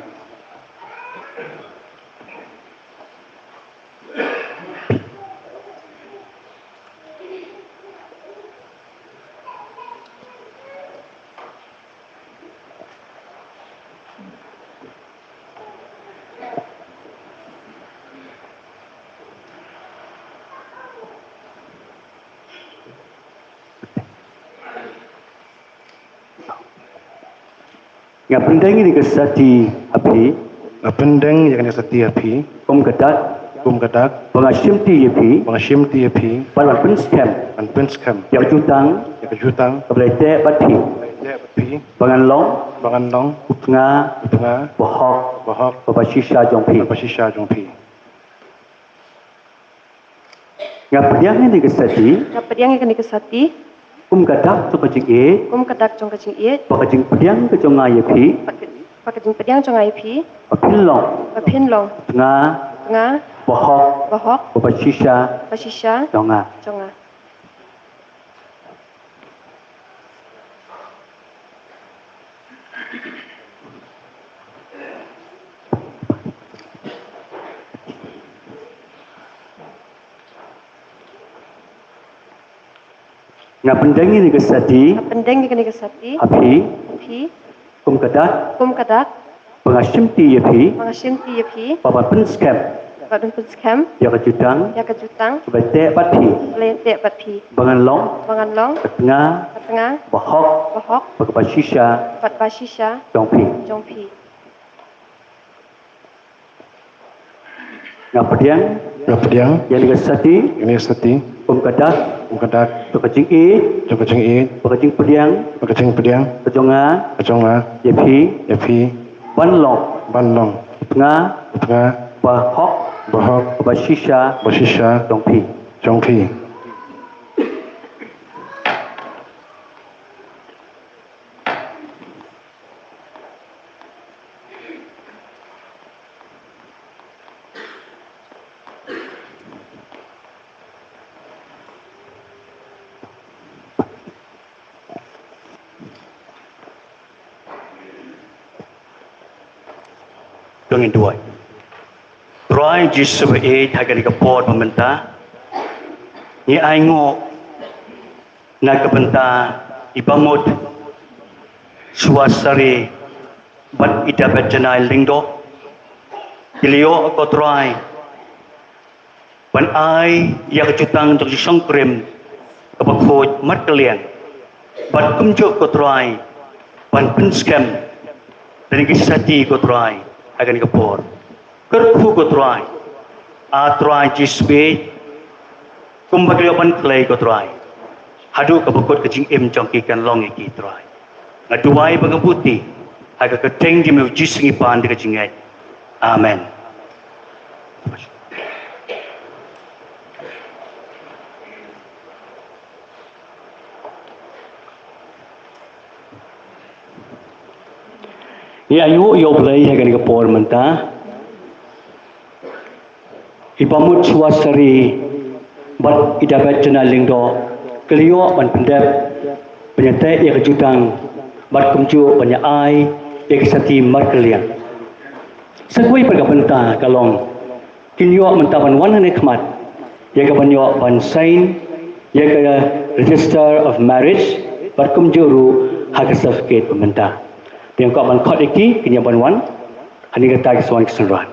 Nga pyndeng ïa kane ka sati ha phi. Nga pyndeng ïa kane ka sati ha phi. Kum ka dak. Kum ka dak. Ba nga shimti ïa phi. Ba nga shimti ïa phi. Bad ban pynskhem. Ban pynskhem. Ïa ka jutang. Ïa ka jutang. Kaba la teh bad phi. Kaba la teh bad phi. Ba ngan long. Ba ngan long. U tnga. U tnga. Ba hok. Ba hok. Bad ba shisha jong phi. Bad ba shisha jong phi. Nga pdiang ïa kane ka sati. Nga pdiang ïa kane ka sati. Kum ka dak jong ka jingïeit. Kum ka dak jong ka jingïeit. Bad ka jingpdiang ka jong nga ïa phi. Bad ka, bad ka jingpdiang jong nga ïa phi. Ba phin long. Ba phin long. Tnga. Tnga. Ba hok. Ba hok. Bad ba shisha. Ba shisha. Jong nga. Jong nga. Nga pyndeng ïa kane ka sati. Nga pyndeng ïa kane ka sati. Ha phi. Ha phi. Kum ka dak. Kum ka dak. Ba nga shimti ïa phi. Ba nga shimti ïa phi. Bad ban pynskhem. Bad ban pynskhem. Ïa ka jutang. Ïa ka jutang. Kaba la teh bad phi. Kaba la teh bad phi. Ba ngan long. Ba ngan long. Ka tnga. Ka tnga. Ba hok. Ba hok. Bad kaba shisha. Bad ba shisha. Jong phi. Jong phi. Nga pdiang. Nga pdiang. Ïa kane ka sati. Ïa kane ka sati. Kum ka dak. Kum ka dak. Jong ka jingïeit. Jong ka jingïeit. Bad ka jingpdiang. Bad ka jingpdiang. Ka jong nga. Ka jong nga. Ïa phi. Ïa phi. Ban long. Ban long. Tnga. Tnga. Ba hok. Ba hok. Ba shisha. Ba shisha. Jong phi. Jong phi. To ngin duwai. Trai Jisu ba ïeit, ha kane ka por ba mynta ngi ainguh na ka bynta i bamut Suasari bad i Dabet Janai Lyngdoh. Ki la ïoh, ko Trai, ban ai ïa ka jutang jong ka shongkurim kaba khuid markylliang. Bad kumjuh, ko Trai, ban pynskhem da kane ka sati, ko Trai, ha kane ka por. Kyrkhu, ko Trai, A Trai Jisu, kumba ki la ïoh ban khlei, ko Trai, haduh kaba kut ka jingim jong ki kan long ïa ki, Trai. Nga duwai bad nga buti, ha ka kyrteng jong me, U Jisu, ngi pan da ka jingngeit. Amen. Ngi ainguh ïa U Blei ha kane ka por mynta. I bamut Suasari bad i Dabet Janai Lyngdoh ki la ïoh ban pyndep, ban ïateh ïa ka jutang, bad kumjuh ban ïa ai ïa ka sati markylliang. Sa kawei pat ka bynta ka long, kin ïoh mynta ban wan hangne khmat ïa ka ban ïoh ban sign ïa ka register of marriage, bad kumjuh ruh ha ka certificate ba mynta. Te nga kwah ban khot ïa ki, kin ïoh ban wan hangne, kata ki sa wan ki synran.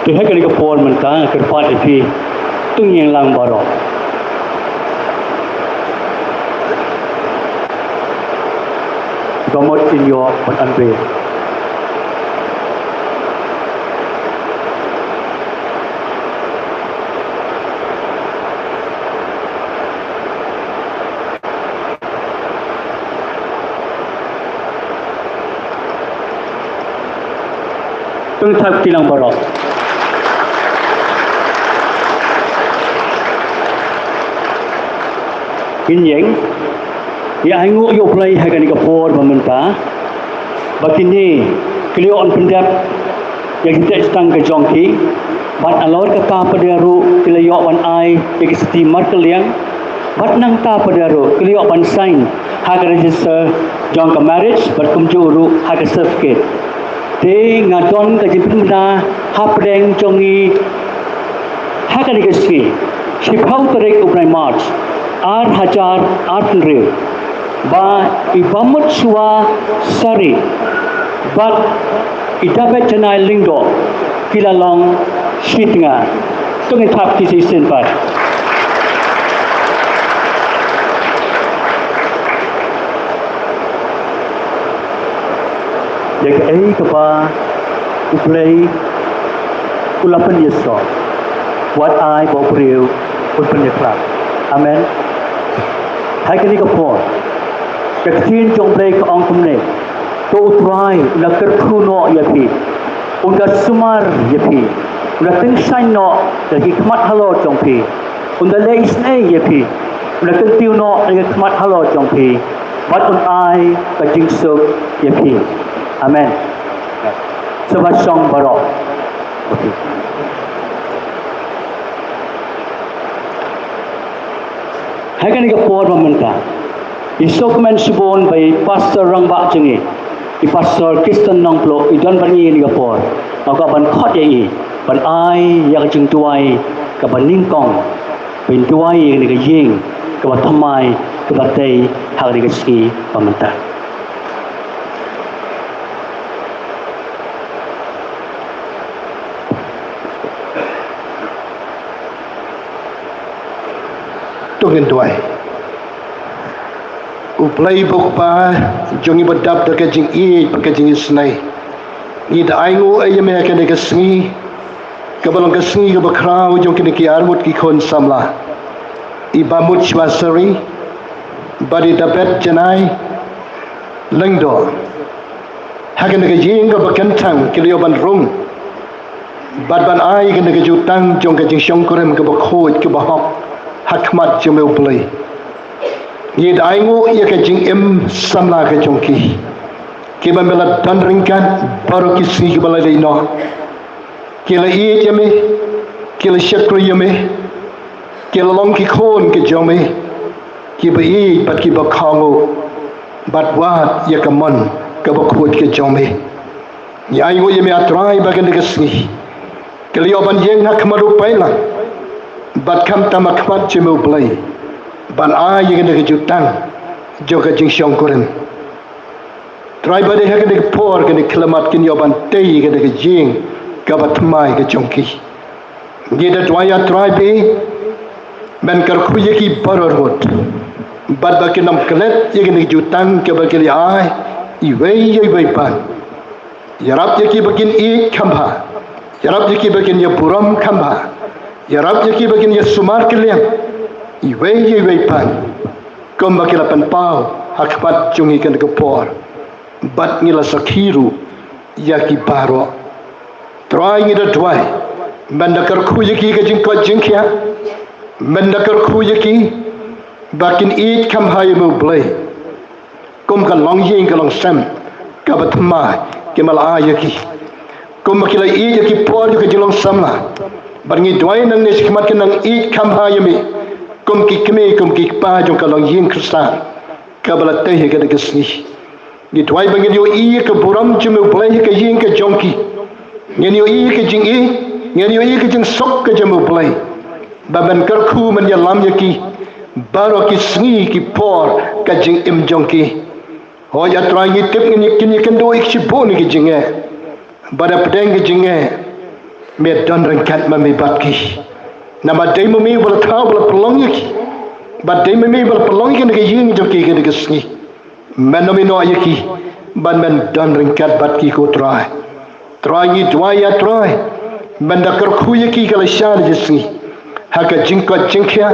Te ha kane ka por mynta nga kyrpad ïa phi, to ngin ïeng lang baroh. Ka mut in ïoh ban anbe. Pynthap ki lang baroh. Ngin ïeng. Ïa ainguh ïa U Blei ha kane ka por ba mynta. Ba kine ki la ïoh ban pyndep ïa ki jingteh jingtang ka jong ki. Bad halor kata pat de ruh ki la ïoh ban ai ïa ki siti markylliang. Bad nangta pat de ruh ki la ïoh ban sign ha ka register jong ka marriage bad kumjuh ruh ha ka certificate. Te nga don ka jingpynbna hapdeng jong ngi ha kane ka sngi, shiphew tarik u bnai March, ar hajar arphew hynriew, ba i Bamut Shuwa Sari bad i Dabet Janai Lyngdoh ki la long shi tnga. To ngin thap kti shisien pat. Ïa kaei kaba U Blei u la pynïasoh, wat ai ba u briew un pynïakhlad. Amen. Ha kane ka por, ka ktien jong U Blei ka ong kumne: To U Trai un da kyrkhu noh ïa phi, un da sumar ïa phi, un da tyngshaiñ noh ïa ki khmat halor jong phi, un da leh isynei ïa phi, un da kyntiew noh ïa ki khmat halor jong phi, bad un ai ka jingsuk ïa phi. Amen. Sngewbha shong baroh. Okay. Ha kane ka por ba mynta, i sngewkmen shibun ba i Pastor Rangbah jong ngi, i Pastor Kristen Nongpluh, i don bad ngi ha kane ka por. Nga kwah ban khot ïa i ban ai ïa ka jingduwai kaba nyngkong, ban duwai ïa kane ka ïing kaba thymmai, kaba tei ha kane ka sngi ba mynta. To ngin duwai. U Blei U Kpa jong ngi ba dap da ka jingïeit bad ka jingisynei, ngi da ainguh ïa me ha kane ka sngi, kaba long ka sngi kaba khraw jong kine ki arngut ki khun samla, i Bamut Shuwa Sari bad i Dabet Janai Lyngdoh. Ha kane ka ïing kaba kyntang ki la ïoh ban rung bad ban ai kane ka jutang jong ka jingshongkurim kaba khuid kaba hok ha khmat jong me U Blei. Ngi da ainguh ïa ka jingim samla ka jong ki, kiba me la don ryngkat baroh ki sngi kiba la leit noh. Ki la ïeit ïa me, ki la shakri ïa me, ki la long ki khun ki jong me, kiba ïeit bad kiba kohnguh bad wad ïa ka mon kaba khuid ka jong me. Ngi ainguh ïa me, A Trai, ba kane ka sngi ki la ïoh ban ïeng ha khmat u paidlang bad khamtam ha khmat jong me U Blei, ban ai ïa kane ka jutang jong ka jingshongkurim. Trai, ba dei ha kane ka por kane ka khyllipmat kin ïoh ban tei ha kane ka ïing kaba thymmai ka jong ki. Ngi da duwai, A Trai, ba men kyrkhu ïa ki baroh arngut bad ba kin ym klet ïa kane ka jutang kaba ki la ai iwei ïa iwei pat. Ïarap ïa ki ba kin ïeit kham bha. Ïarap ïa ki ba kin ïa burom kham bha. Ïarap ïa ki ba kin ïa sumar kylliang iwei ïa iwei pat, kumba ki la pynpaw ha khmat jong ngi kane ka por. Bad ngi la sakhi ruh ïa ki baroh. Trai, ngi da duwai, men da kyrkhu ïa ki ka jingkoit jingkhiah, men da kyrkhu ïa ki ba kin ïeit kham bha ïa me U Blei, kum ka longïing ka longsem kaba thymmai kaba me la ai ïa ki. Kumba ki la ïeit ïa ki por ïa ka jinglong samla, bad ngi duwai nangne shakhmat kin nang ïeit kham bha ïa me kum ki kmie kum ki kpa jong ka longïing Khristan kaba la tei ha kane ka sngi. Ngi duwai ba ngin ïohi ïa ka burom jong me U Blei ha ka ïing ka jong ki. Ngin ïohi ïa ka jingïeit, ngin ïohi ïa ka jingsuk ka jong me U Blei, ba men kyrkhu, men ïalam ïa ki baroh ki sngi ki por ka jingim jong ki. Hooid, A Trai, ngi tip ngin ïa, kin ïakynduh ïa ki shibun ki jingeh, bad hapdeng ki jingeh me don ryngkat ma me bad ki. Namar dei ma me ba la thaw, ba la pynlong ïa ki. Bad dei ma me ba la pynlong ïa kane ka ïing jong ki kane ka sngi. Men ym ïehnoh ïa ki, bad men don ryngkat bad ki ko Trai. Trai, ngi duwai ïa Trai, men da kyrkhu ïa ki ka lashai ka sngi. Ha ka jingkoit jingkhiah,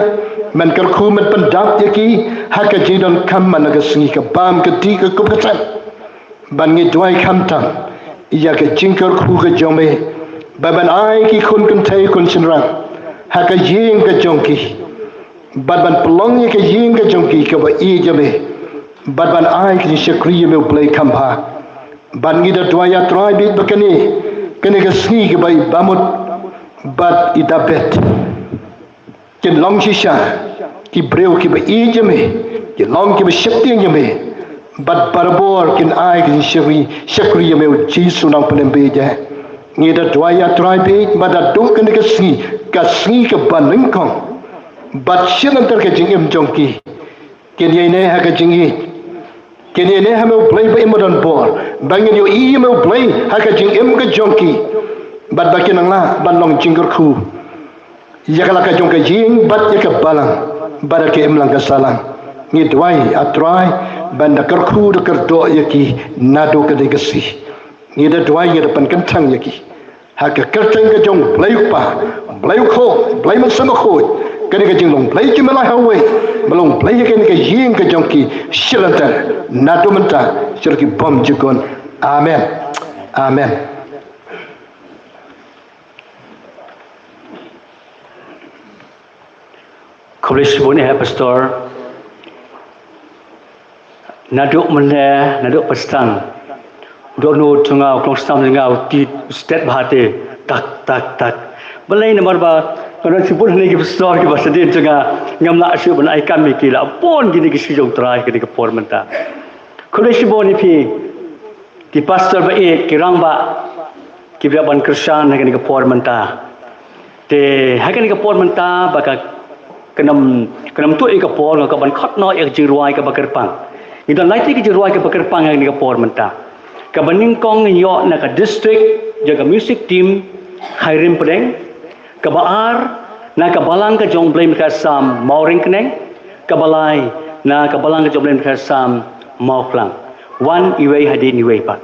men kyrkhu, men pyndap ïa ki ha ka jingdonkam man la ka sngi, ka bam ka dih, ka kup ka sem. Bad ngi duwai khamtam ïa ka jingkyrkhu ka jong me, ba men ai ki khun kynthei khun shynrang ha ka ïing ka jong ki. Bad ban pynlong ïa ka ïing ka jong ki kaba ïeit ïa me. Bad ban ai ka jingshakri ïa me U Blei kham bha. Bad ngi da duwai ïa Trai bad ba kane, kane ka sngi kaba i Bamut bad i Dabet kin long shisha ki briew kiba ïeit ïa me, ki long kiba sheptieng ïa me. Bad barabor kin ai ka jingshakri, shakri ïa me U Jisu Nongpynim ba ïeit. Ngi da duwai ïa Trai bad ba da duh kane ka sngi, ka sngi kaba nyngkong. Bad shilynter ka jingim jong ki, kin ïaineh ha ka jingïeit. Kin ïaineh ha me U Blei ba im ba don bor. Ba ngin ïohi ïa me U Blei ha ka jingim ka jong ki. Bad ba kin nang lah ban long jingkyrkhu ïa ka la ka jong ka ïing bad ïa ka balang bad ïa ka imlang ka sahlang. Ngi duwai ïa Trai ban da kyrkhu da kyrdoh ïa ki naduh kane ka sngi. Ngi da duwai, ngi da pynkynthang ïa ki ha ka kyrteng ka jong Blei U Kpa, Blei U Khun, Blei Mynsiem Bakhuid. Kane ka jinglong Blei ki mlai ha wei, ba long Blei ïa kane ka ïing ka jong ki shilynter naduh mynta sha ki bymjukut. Amen. Amen. Khublei shibun eh Pastor. Naduh mynne, naduh pastang, dohnud jong nga, u klongsnam jong nga u tied, u stet bha te, tak tak tak. Balei? Namar ba nga don shibun hangne ki pastor kiba sdien jong nga, ngam lah shuh ban ai kam ïa ki, la bun kine ki sngi jong U Trai kane ka por mynta. Khublei shibun ïa phi ki pastor ba ïeit, ki rangbah kiba ïa ban kyrshan ha kane ka por mynta. Te ha kane ka por mynta ba ka, kan ym, kan ym tuh ïa ka por nga kwah ban khot noh ïa ka jingrwai kaba kyrpang. Ngi don lai tylli ka jingrwai kaba kyrpang ha kane ka por mynta. Kaba nyngkong ngin ïoh na ka district jong ka music team Khyrim Pdeng. Kaba ar na ka balang ka jong Blei Mynta Sam Mawryngkneng. Kaba lai na ka balang ka jong Blei Mynta Sam Mawklang. Wan iwei hadien iwei pat.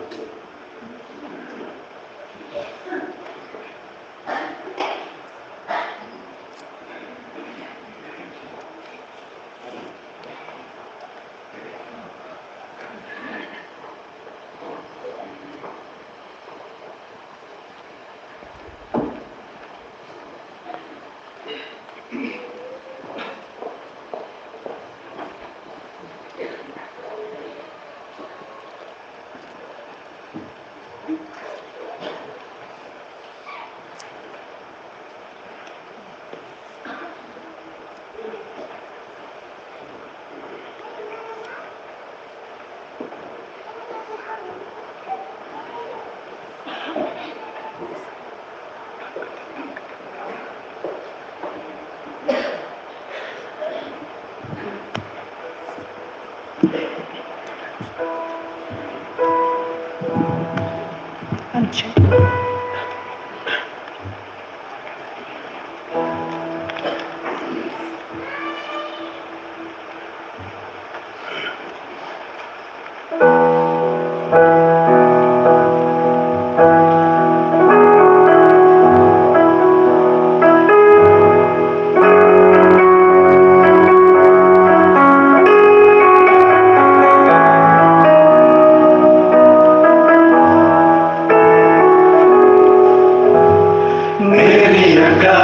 Mary, ka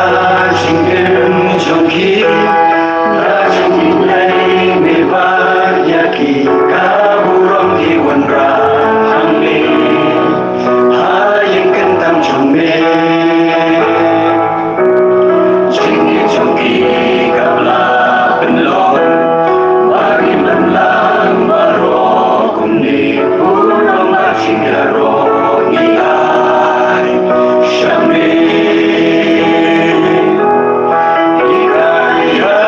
jingim jong ki, la jong ki Blei me wad ïa ki, ka burom ki wanrah hangne ha ïing khyndam jong me. Jingim jong ki ka la pynlong, ba ngim dang lang baroh kumne. Burom bad jingïaroh ngi ai sha me. Ngi kyrpad ïa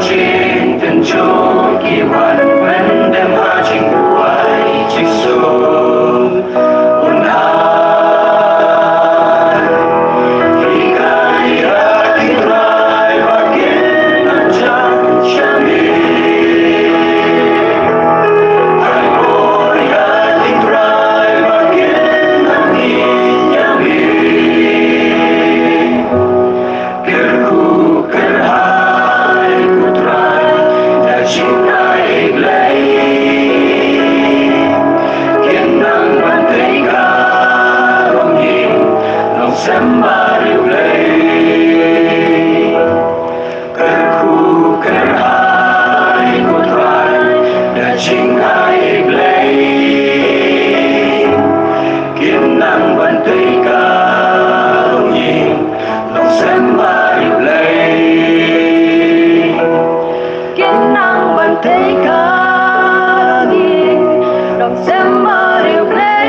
Jingpynjot ki wan pyndem ha jingduwai Jisu. Un ai ïa ki trai ba kin nang jan sha me. Ai bor ïa ki trai ba kin nang ïeit ïa me. Kyrkhu kyrhai ko Trai da jingai Blei. Kin nang ban tei ka longïing longsem bariewblei. Kyrkhu kyrhai ko Trai da jingai Blei. Kin nang ban tei ka longïing longsem bariewblei. Kin nang ban tei ka longïing longsem bariewblei.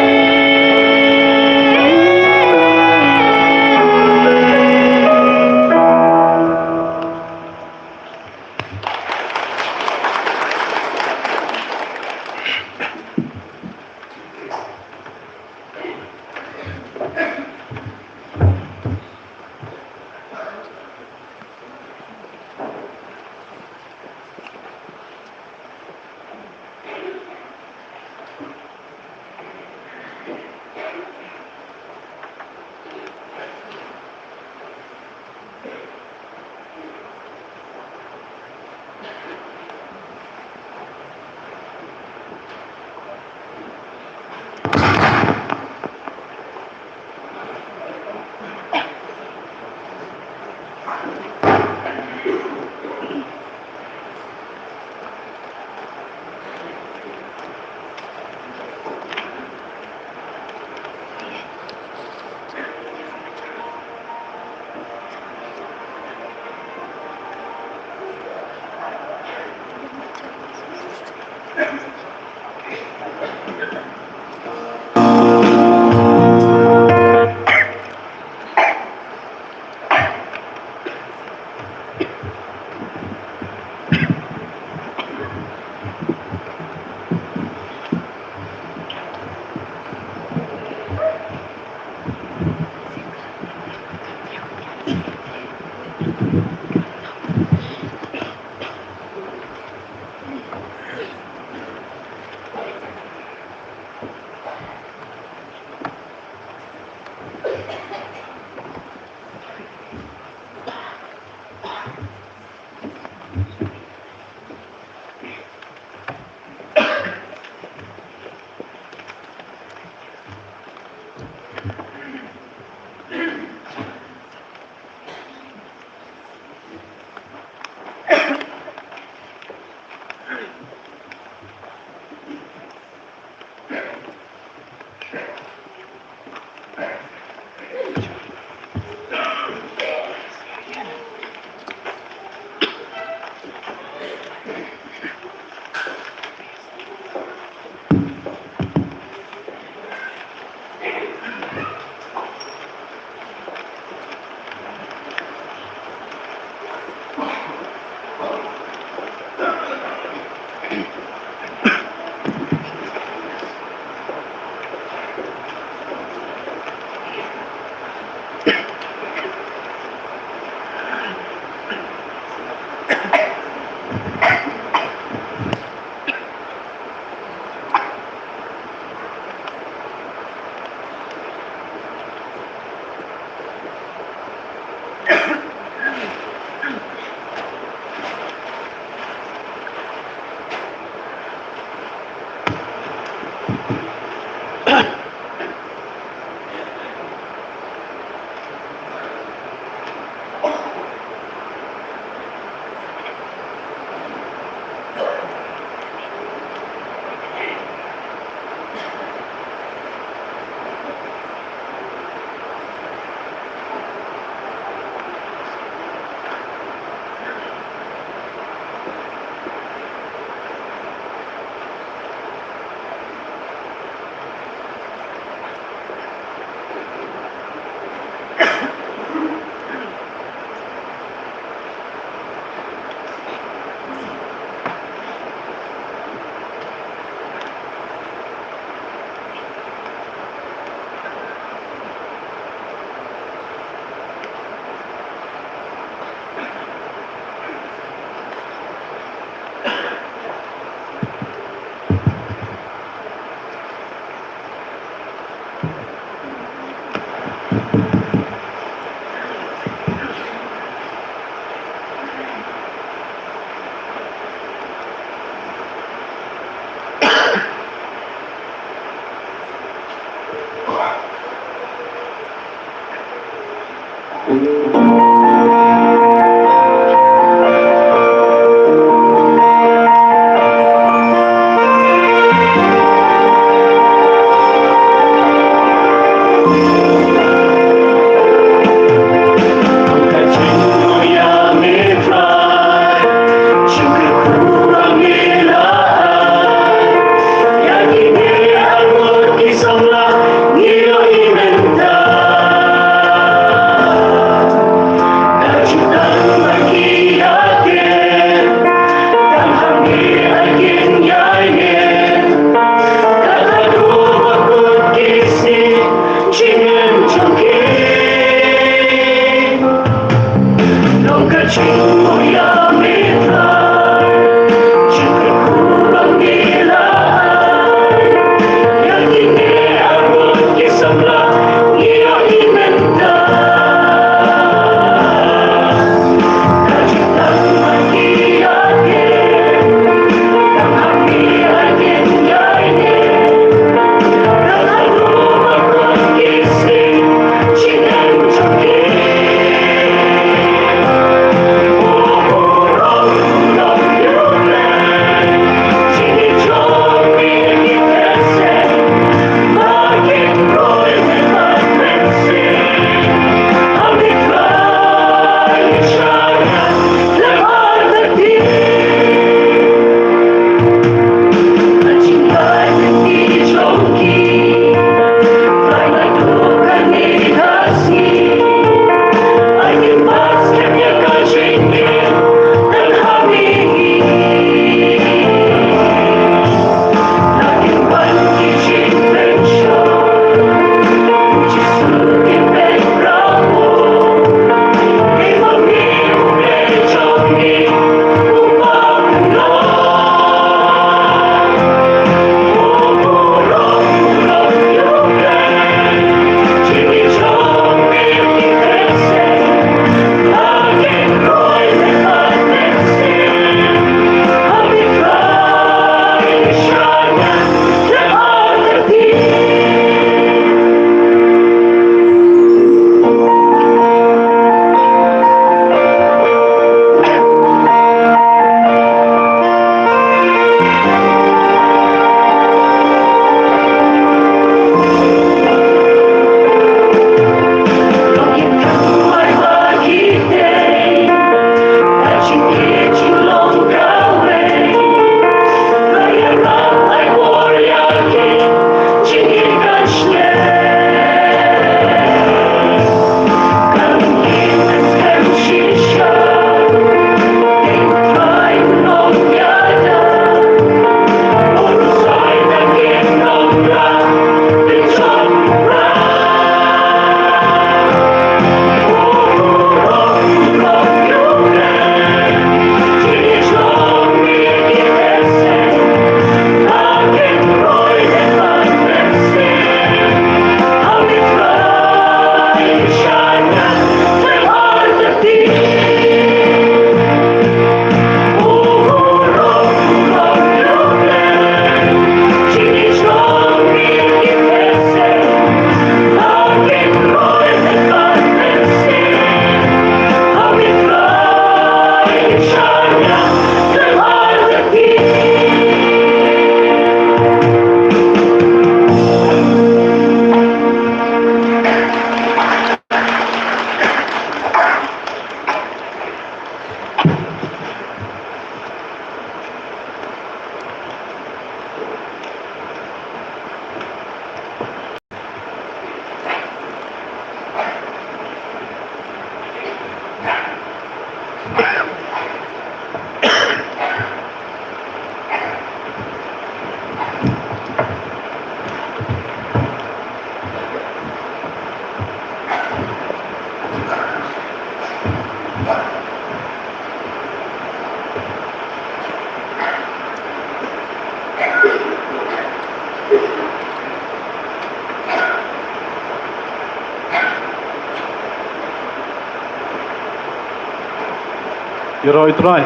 Ïaroh ïa u Trai.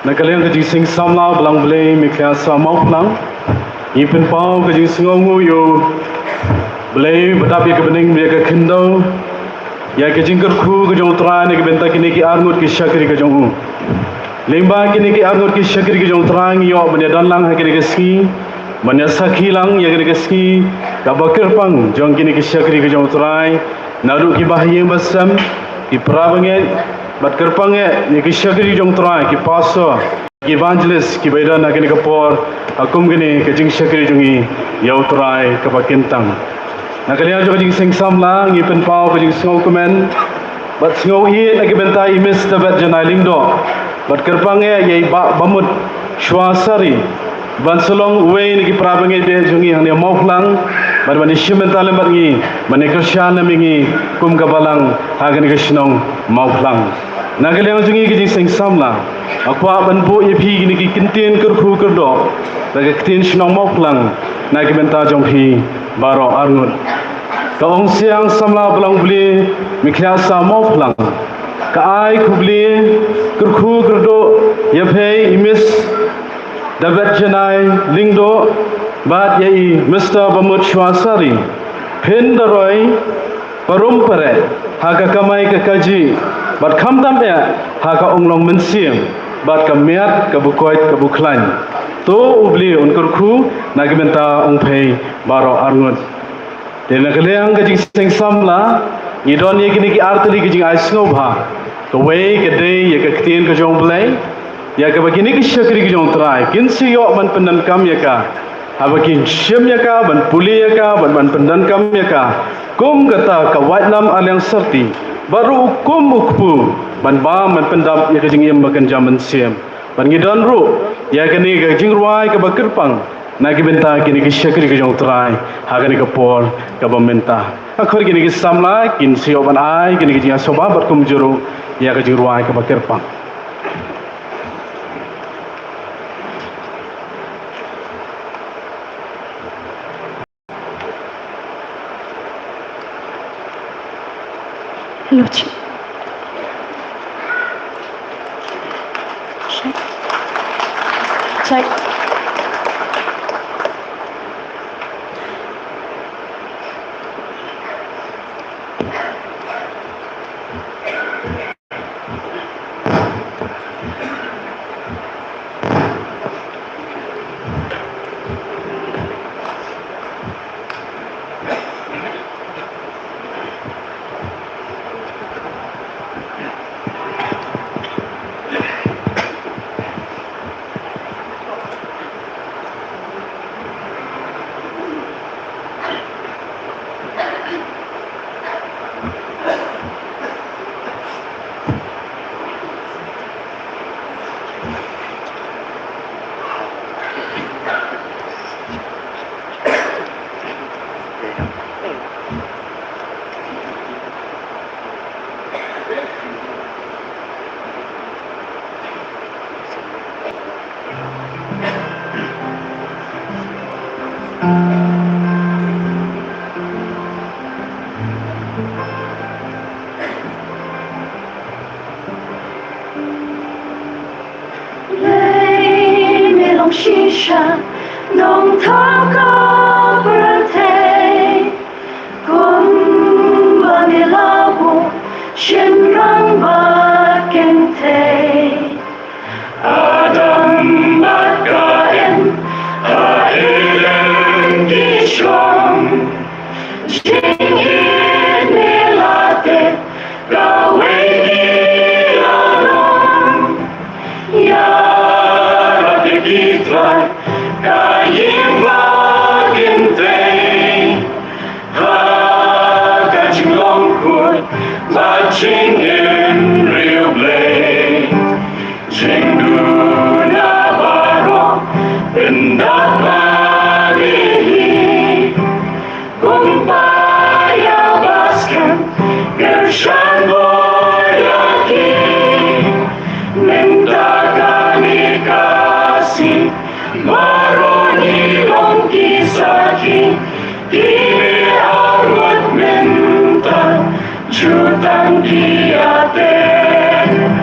Na ka liang ka jingseng samla Balang Blei Meikhlieh Samawphlang, ngi pynpaw ka jingsngewnguh ïa u Blei ba dap ïa ka bneng ïa ka khyndew, ïa ka jingkyrkhu ka jong u Trai na ka bynta kine ki arngut ki shakri ka jong u. Lyngba kine ki arngut ki shakri ka jong u Trai ngi ïoh ban ïadon lang ha kine ki sngi, ban ïasakhi lang ïa kine ki sngi kaba kyrpang jong kine ki shakri ka jong u Trai, naduh ki bahaïing bahasem, ki para bangeit, bad kyrpang eh ïa ki shakri jong u Trai, ki pastor, ki evangelist, kiba ïadon ha kane ka por ha kum kane ka jingshakri jong ngi ïa u Trai kaba kyntang. Na ka liang jong ka jingseng samla ngi pynpaw ka jingsngewkmen bad sngewbha na ka bynta i Mister David Janai Lyngdoh, bad kyrpang eh ïa i Bah Bamut Shuwa Sari, ban sa long uwei na ki para bangeit jong ngi hangne Mawphlang, bad ban ïashim bynta lem bad ngi, ban ïakyrshan lem ïa ngi kum ka balang ha kane ka shnong Mawphlang. Na ka liang jong ngi ka jingseng samla, nga kwah ban buh ïa phi kine ki kyntien kyrkhu kyrdoh da ka ktien shnong Mawphlang na ka bynta jong phi baroh arngut. Ka Ong Siang Samla Balang Blei Meikhlieh Samawphlang ka ai khublei kyrkhu kyrdoh ïa phi i Mister David Janai Lyngdoh bad ïa i Mister Bamut Shuwa Sari. Phin da roi parum pareh ha ka kamai ka kajih, bad khamtam eh ha ka ong long mynsiem, bad ka miat ka bukoit ka bukhlain. To u Blei un kyrkhu na ka bynta jong phi baroh arngut. Te na ka liang ka jingseng samla ngi don ïa kine ki artylli ki jingai sngewbha. Kawei ka dei ïa ka ktien ka jong u Blei, ïa kaba kine ki shakri ki jong u Trai kin sa ïoh ban pyndonkam ïa ka, haba kin shim ïa ka, ban pule ïa ka, ban, ban pyndonkam ïa ka kum kata ka waitlam arliang sarti, bad ruh kum u kpu ban bam ban pyndap ïa ka jingim ba kynja mynsiem. Bad ngi don ruh ïa kane ka jingrwai kaba kyrpang na ka bynta kine ki shakri ki jong u Trai ha kane ka por kaba mynta. Akor kine ki samla kin sa ïoh ban ai kine ki jingïasngewbha bad kumjuh ruh ïa ka jingrwai kaba kyrpang. Hello, check. Check. Check. Lei me long shisha nongthaw ka pyrthei, kumba me la buh shynrang bad kynthei. Adam bad Kain ha Eden ki shong. Jingïeit ne la teh kawei ki la long. Ïarap ïa ki Trai ka ïing bad kynthei, ha ka jinglong khuid bad jingim riewblei. Jingduna baroh pyndap ïa ki, kumba ïa ba skhem kyrshan bor ïa ki. Mynta kane ka sngi baroh ngi long ki sakhi. Kine arngut mynta jutang ki ïateh.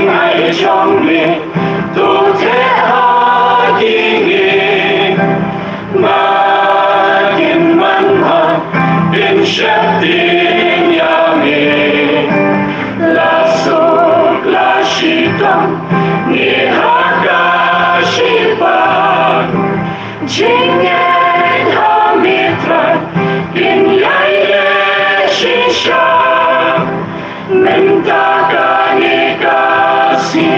Ai jong me, to te ha ki ngi. Ma kin man ha, bin shet tin ya me. La suk la shitom, ni ha ka shipa. Jingngeit ha me Trai, kin ïai leh shisha. Mynta kane ka sngi,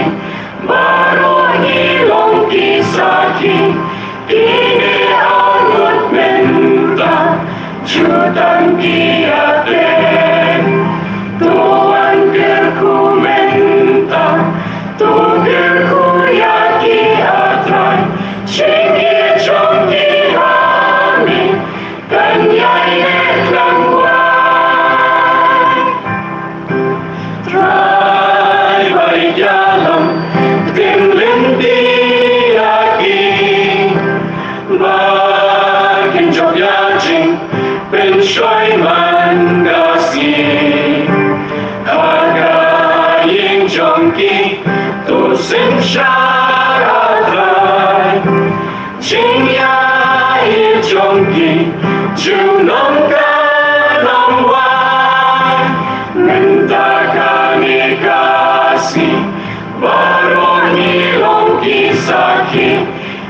baroh ngi long ki sakhi. Kine arngut mynta, jutang ki ïateh. To wan kyrkhu mynta, to kyrkhu ïa ki, ah Trai. Jingïeit jong ki ha me, kan ïai leh khlem wai. Trai ba ïalam, kin lynti ïa ki. Ba kin jop ïa jingpynshoi man ka sngi. Ha ka ïing jong ki, to synshar, ah Trai. Jingïaid jong ki, junom kan ym wai. Mynta kane ka sngi, baroh ngi long ki sakhi.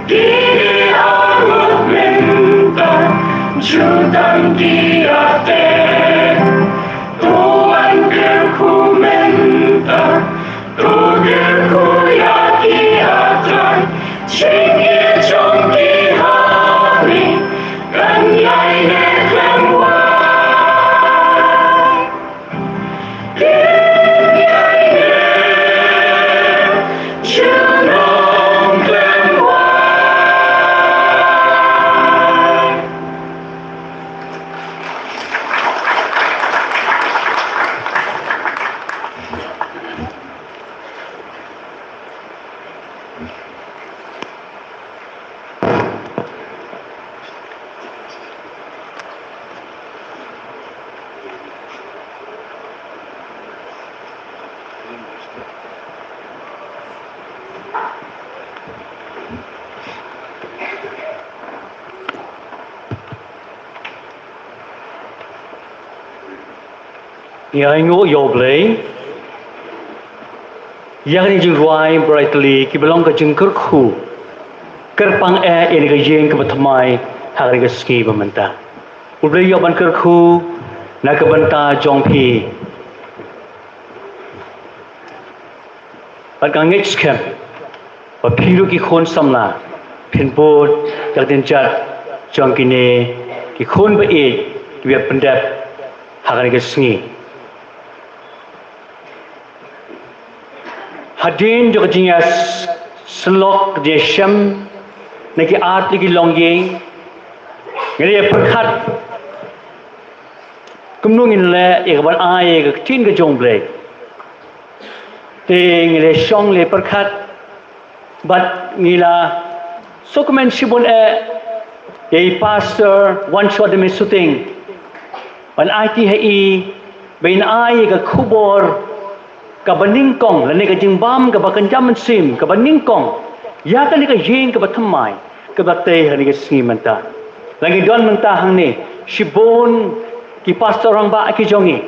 Kine arngut mynta, jutang ki ïateh. To wan kyrkhu mynta, to kyrkhu ïa ki, ah Trai. Jingïeit jong ki ha me, kan ïai leh khlem wai. Kin ïai leh junom khlem wai. Ïa, ainguh ïa U Blei ïa kane ka jingrwai brightly, kiba long ka jingkyrkhu kyrpang eh ïa kane ka ïing kaba thymmai ha kane ka sngi ba mynta. U Blei ïoh ban kyrkhu na ka bynta jong phi. Bad nga ngeit skhem ba phi ruh ki khun samla phin bud ïa ka jingjia jong kine ki khun ba ïeit kiba pyndep ha kane ka sngi. Hadien jong ka jingïasyllok, ka jingïashem na ki artylli ki longïing, ngi la ïa pyrkhat kumno ngin leh ïa kaban ai ïa ka ktien ka jong U Blei. Te ngi la shong la pyrkhat bad ngi la sngewkmen shibun eh ïa i Pastor Wanshod Deme Suting ban aiti ha i ba in ai ïa ka khubor kaba nyngkong lane ka jingbam kaba kynja mynsiem kaba nyngkong ïa kane ka ïing kaba thymmai kaba tei ha kane ka sngi mynta. La ngi don mynta hangne shibun ki pastor rangbah ki jong ngi.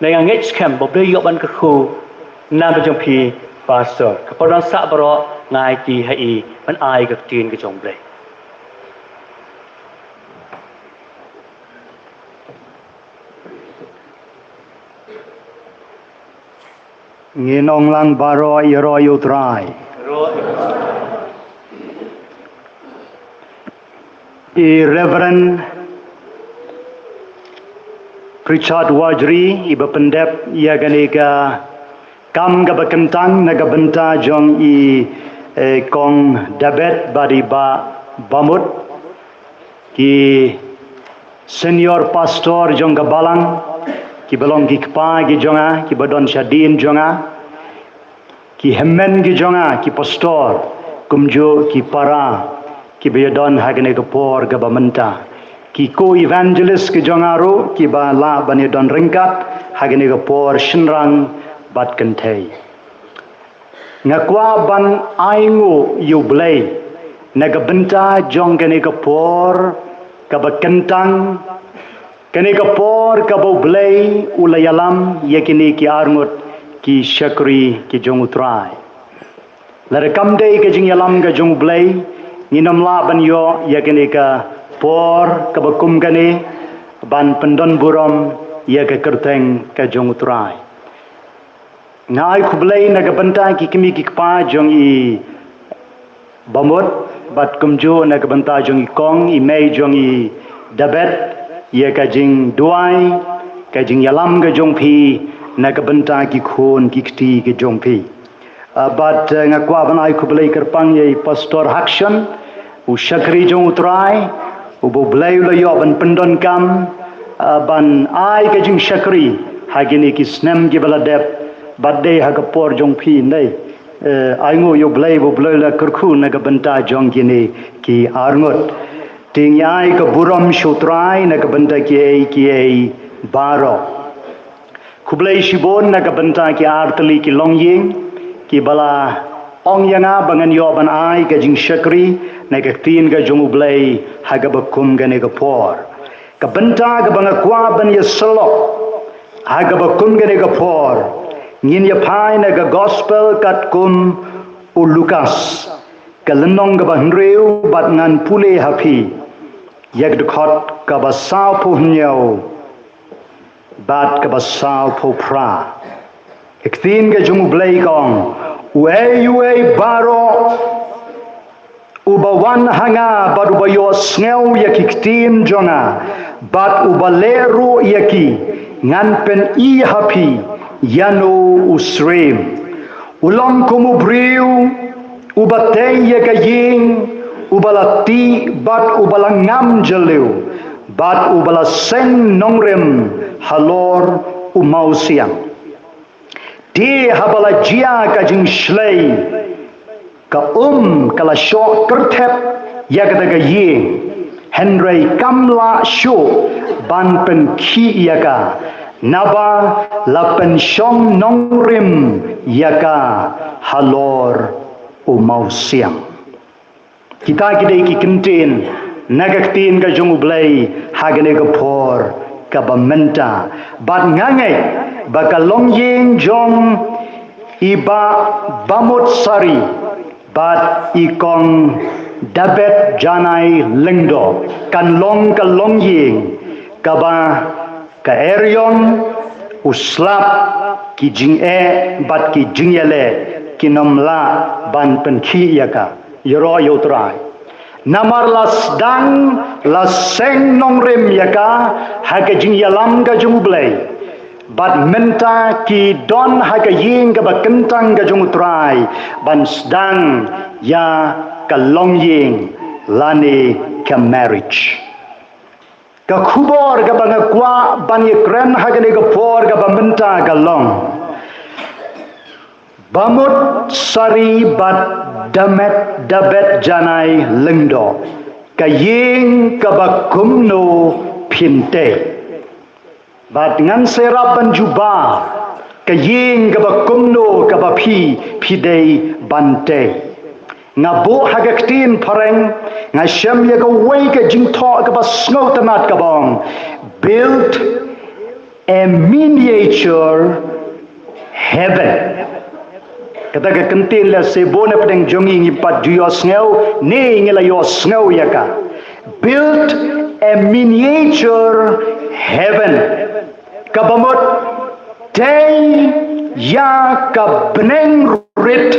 Nga ngeit skhem ba U Blei u ïoh ban kyrkhu na ka bynta jong phi, Pastor. Ka por dang sah baroh, nga aiti ha i ban ai ka ktien ka jong U Blei. Ngin ong lang baroh, ïaroh ïa U Trai. I Reverend Richard Wajri, iba pyndep ïa kane ka kam kaba kyntang na ka bynta jong i, eh, Kong David bad i Bah Bamut, ki senior pastor jong ka balang, kiba long ki kpa ki jong nga, kiba don shadien jong nga, ki hynmen ki jong nga, ki pastor, kumjuh ki para, kiba ïadon ha kane ka por kaba mynta, ki co-evangelist ki jong nga ruh, kiba lah ban ïadon ryngkat ha kane ka por shynrang bad kynthei. Nga kwah ban ai nguh ïa U Blei na ka bynta jong kane ka por kaba kyntang, kane ka por kaba U Blei u la ïalam ïa kine ki arngut ki shakri ki jong U Trai. Lada kam dei ka jingïalam ka jong U Blei, ngin ym lah ban ïoh ïa kane ka por kaba kum kane ban pyndon burom ïa ka kyrteng ka jong U Trai. Nga ai khublei na ka bynta ki kmie ki kpa jong i Bamut, bad kumjuh na ka bynta jong i kong, i mei jong i Dabet, ïa ka jingduwai, ka jingïalam ka jong phi na ka bynta ki khun ki kti ki jong phi. Ah, bad, eh, nga kwah ban ai khublei kyrpang ïa i Pastor Hakshon, u shakri jong U Trai, uba U Blei u la ïoh ban pyndonkam, ah, ban ai ka jingshakri ha kine ki snem kiba la dep, bad dei ha ka por jong phi, dei. Eh, ai nguh ïa U Blei, ba U Blei u la kyrkhu na ka bynta jong kine ki arngut. Te ngi ai ka burom sha U Trai na ka bynta kiei kiei baroh. Khublei shibun na ka bynta ki artylli ki longïing kiba la ong ïa nga ba ngan ïoh ban ai ka jingshakri na ka ktien ka jong U Blei ha kaba kum kane ka por. Ka bynta kaba nga kwah ban ïasyllok ha kaba kum kane ka por, ngin ïa phai na ka Gospel katkum u Lukas, ka lynnong kaba hynriew, bad ngan pule ha phi ïa ka dkhot kaba sawphew hynñiew bad kaba sawphew phra. Ka ktien ka jong U Blei ka ong, uei uei baroh uba wan ha nga bad uba ïohsngew ïa ki ktien jong nga, bad uba leh ruh ïa ki, ngan pyni ha phi ïano u syriem. U long kum u briew uba tei ïa ka ïing, uba la tih bad uba la ngam jylliew, bad uba la seng nongrim halor u mawsiang. Te haba la jia ka jingshlei, ka um ka la shoh kyrthep ïa kata ka ïing, hynrei kam lah shuh ban pynkhih ïa ka, naba la pynshong nongrim ïa ka halor u mawsiang. Kita ki dei ki kyntien na ka ktien ka jong U Blei ha kane ka por kaba mynta. Bad nga ngeit ba ka longïing jong i Bah Bamut Sari bad i kong Dabet Janai Lyngdoh kan long ka longïing kaba ka eriong, u slap, ki jingeh bad ki jingïaleh kin ym lah ban pynkhih ïa ka. Ïaroh ïa U Trai. Namar la sdang, la seng nongrim ïa ka ha ka jingïalam ka jong U Blei. Bad mynta ki don ha ka ïing kaba kyntang ka jong U Trai ban sdang ïa ka longïing lane ka marriage. Ka khubor kaba nga kwah ban ïakren ha kane ka por kaba mynta ka long, Bamut Sari bad Damet Dabet Janai Lyngdoh, ka ïing kaba kumno phin tei? Bad ngan sa ïarap ban jubab, ka ïing kaba kumno kaba phi phi dei ban tei? Nga buh ha ka ktien phareng, nga shem ïa kawei ka jingthoh kaba sngewtynnat kaba ong, build a miniature heaven. Kata ka kyntien lehse bun na pdeng jong ngi ngim pat ju ïohsngew, ne ngi la ïohsngew ïa ka. Build a miniature heaven. Kaba mut, tei ïa ka bneng rit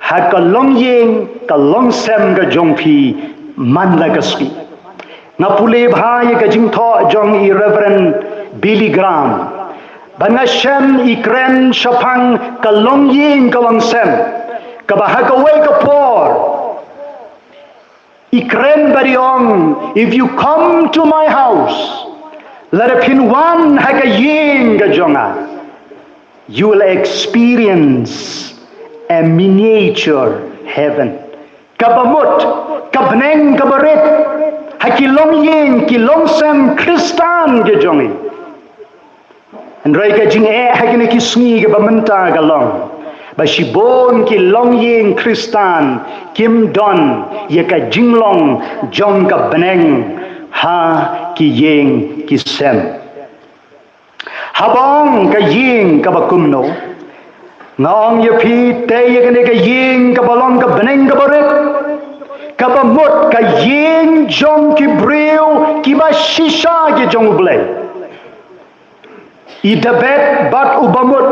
ha ka longïing ka longsem ka jong phi man la ka sngi. Nga pule bha ïa ka jingthoh jong i Reverend Billy Graham. Bad nga shem i kren shaphang ka longïing ka longsem, kaba ha kawei ka por i kren bad i ong, if you come to my house, lada phin wan ha ka ïing ka jong nga, you will experience a miniature heaven. Kaba mut, ka bneng kaba rit ha ki longïing ki longsem Khristan ki jong ngi. Hynrei ka jingeh ha kine ki sngi kaba mynta ka long, ba shibun ki longïing Khristan kim don ïa ka jinglong jong ka bneng ha ki ïing ki sem. Haba ong ka ïing kaba kumno, nga ong ïa phi te ïa kane ka ïing kaba long ka bneng kaba rit, kaba mut ka ïing jong ki briew kiba shisha ki jong U Blei. I Dabid bad u bamut.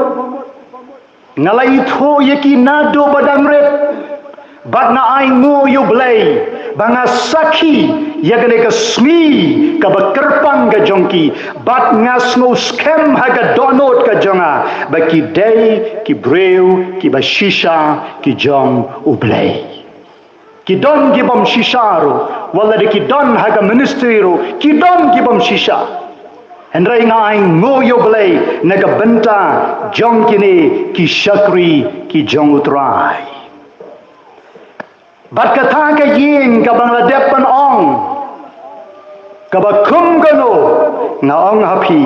Nga la ithuh ïa ki naduh ba dang rit. Bad nga ainguh ïa U Blei ba nga sakhi ïa kane ka sngi kaba kyrpang ka jong ki. Bad nga sngew skhem ha ka dohnud ka jong nga ba ki dei ki briew kiba shisha ki jong U Blei. Ki don ki bym shisha ruh, wat la dei ki don ha ka ministry ruh, ki don ki bym shisha. Hynrei nga ainguh ïa U Blei na ka bynta jong kine ki shakri ki jong U Trai. Bad kata ka ïing kaba nga la dep ban ong, kaba kum kano, nga ong ha phi,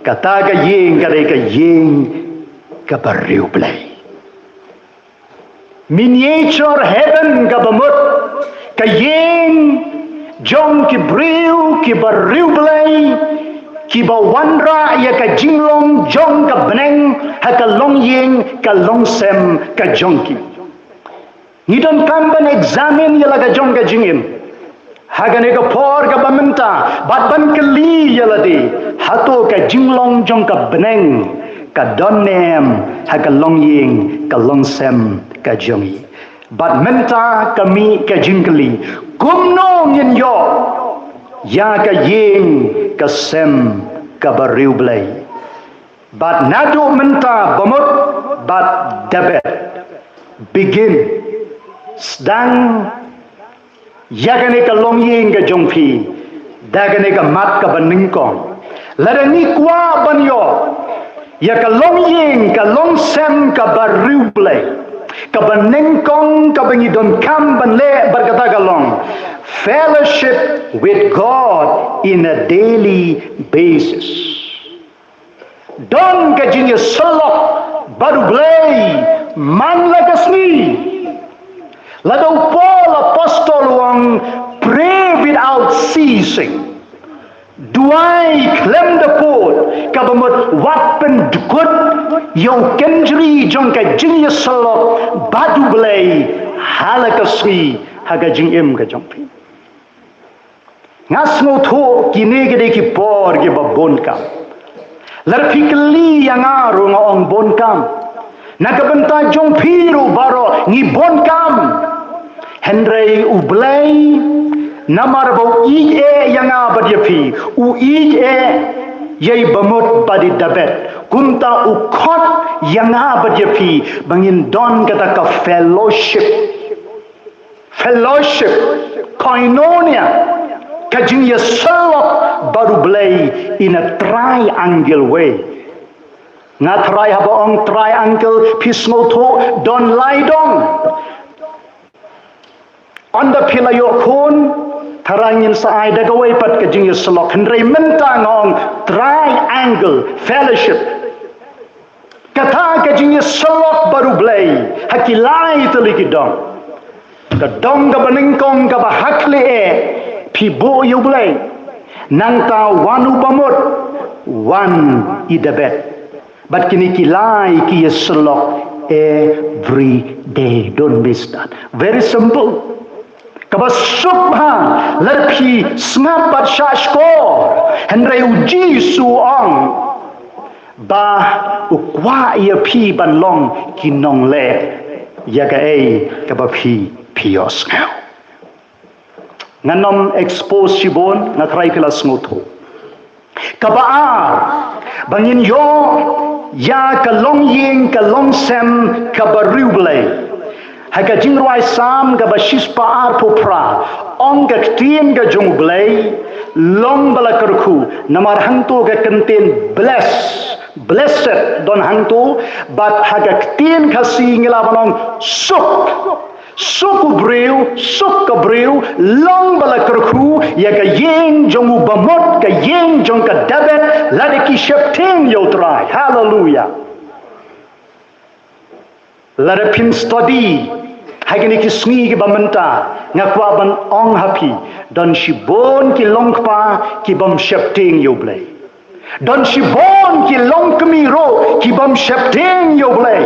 kata ka ïing ka dei ka ïing kaba riewblei. Miniature heaven kaba mut, ka ïing jong ki briew kiba riewblei, kiba wanrah ïa ka jinglong jong ka bneng ha ka longïing ka longsem ka jong ki. Ngi donkam ban examine ïa la ka jong ka jingim ha kane ka por kaba mynta, bad ban kylli ïa lade, hato ka jinglong jong ka bneng ka don ne em ha ka longïing ka longsem ka jong ngi. Bad mynta ka mih ka jingkylli, kumno ngin ïoh ïa ka ïing ka sem kaba riewblei? Bad naduh mynta bamut bad Dabid, begin, sdang ïa kane ka longïing ka jong phi da kane ka mat kaba nyngkong. Lada ngi kwah ban ïoh ïa ka longïing ka longsem kaba riewblei, kaba nyngkong kaba ngi donkam ban leh bad kata ka long fellowship with God in a daily basis. Don ka jingïasyllok bad U Blei man la ka sngi. Lada u Paul apostol u ong, pray without ceasing. Duwai khlem da pud, kaba mut wat pyndkut ïa u kynjri jong ka jingïasyllok bad U Blei ha la ka sngi ha ka jingim ka jong phi. Nga sngewthuh kine ki dei ki por kiba bun kam. Lada phi kylli ïa nga ruh nga ong bun kam. Na ka bynta jong phi ruh baroh ngi bun kam. Hynrei U Blei, namar ba u ïeit eh ïa nga bad ïa phi, u ïeit eh ïa i bamut bad i Dabid. Kumta u khot ïa nga bad ïa phi ba ngin don kata ka fellowship. Fellowship, koinonia, ka jingïasyllok bad U Blei in a triangle way. Nga tharai haba ong triangle, phi sngewthuh don lai dong. Ynda phi la ïoh khun, tharai ngin sa ai da kawei pat ka jingïasyllok, hynrei mynta nga ong triangle fellowship. Kata ka jingïasyllok bad U Blei ha ki lai tylli ki dong. Ka dong kaba nyngkong kaba ha khlieh eh, phi buh ïa U Blei. Nangta wan u bamut, wan i Dabid. Bad kine ki lai ki ïasyllok every day. Don't miss that. Very simple. Kaba suk bha lada phi sngap bad shahshkor. Hynrei U Jisu u ong ba u kwah ïa phi ban long ki nongleh ïa kaei kaba phi, phi ïohsngew. Ngan ym expose shibun, nga tharai phi la sngewthuh. Kaba ar, ba ngin ïoh ïa ka longïing ka longsem kaba riewblei. Ha ka jingrwai Salm kaba shispah arphew phra, ong ka ktien ka jong U Blei, long ba la kyrkhu, namar hangto ka kyntien bless, blessed, don hangto, bad ha ka ktien Khasi ngi lah ban ong suk. Suk u briew, suk ka briew, long ba la kyrkhu ïa ka ïing jong u bamut, ka ïing jong ka Dabid, lada ki sheptieng ïa U Trai. Haleluya. Lada phin study ha kine ki sngi kiba mynta, nga kwah ban ong ha phi, don shibun ki long kpa ki bym sheptieng ïa U Blei. Don shibun ki long kmie ruh ki bym sheptieng ïa U Blei.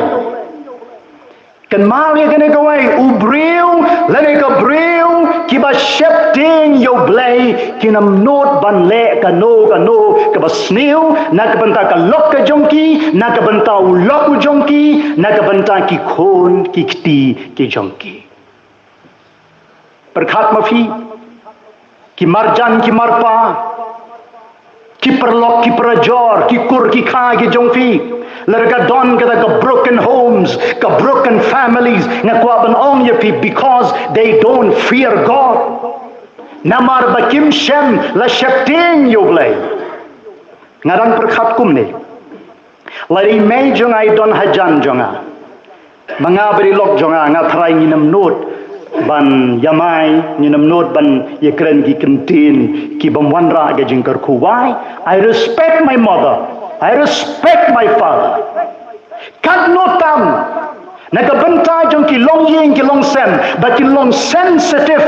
Kynmaw ïa kane kawei, u briew lane ka briew kiba sheptieng ïa U Blei kin ym nud ban leh kano kano kaba sniew na ka bynta ka lok ka jong ki, na ka bynta u lok u jong ki, na ka bynta ki khun ki kti ki jong ki. Pyrkhat ma phi, ki marjan ki marpa, ki paralok ki parajor, ki kur ki kha ki jong phi. Lada ka don kata ka broken homes, ka broken families, nga kwah ban ong ïa phi, because they don't fear God. Namar ba kim shym la sheptieng ïa U Blei. Nga dang pyrkhat kumne. Lada i mei jong nga i don hajan jong nga, ma nga bad i lok jong nga, nga trai ngin ym nud ban ïamai, ngin ym nud ban ïakren ki kyntien ki bym wanrah ka jingkyrkhu. Why? I respect my mother. I respect my father. Katno tam na ka bynta jong ki longïing ki longsem, ba ki long sensitive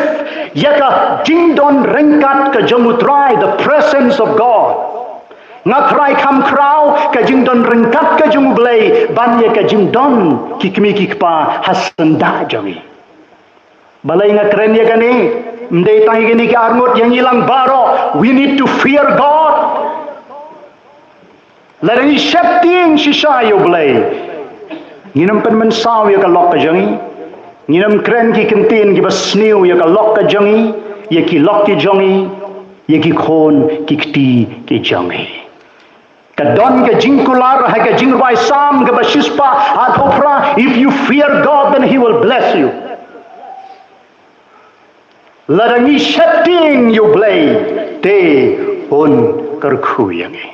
ïa ka jingdon ryngkat ka jong U Trai, the presence of God. Nga trai kham khraw ka jingdon ryngkat ka jong U Blei ban ïa ka jingdon ki kmie ki kpa ha syndah jong ngi. Balei nga kren ïa kane? Ym dei tang ïa kine ki arngut, ïa ngi lang baroh. We need to fear God. Lada ngi sheptieng shisha ïa U Blei, ngin ym pynmynsaw ïa ka lok ka jong ngi. Ngin ym kren ki kyntien kiba sniew ïa ka lok ka jong ngi, ïa ki lok ki jong ngi, ïa ki khun ki kti ki jong ngi. Ka don ka jingkular ha ka Jingrwai Salm kaba shispah arphew phra, "If you fear God, then He will bless you." Lada ngi sheptieng ïa U Blei, te un kyrkhu ïa ngi.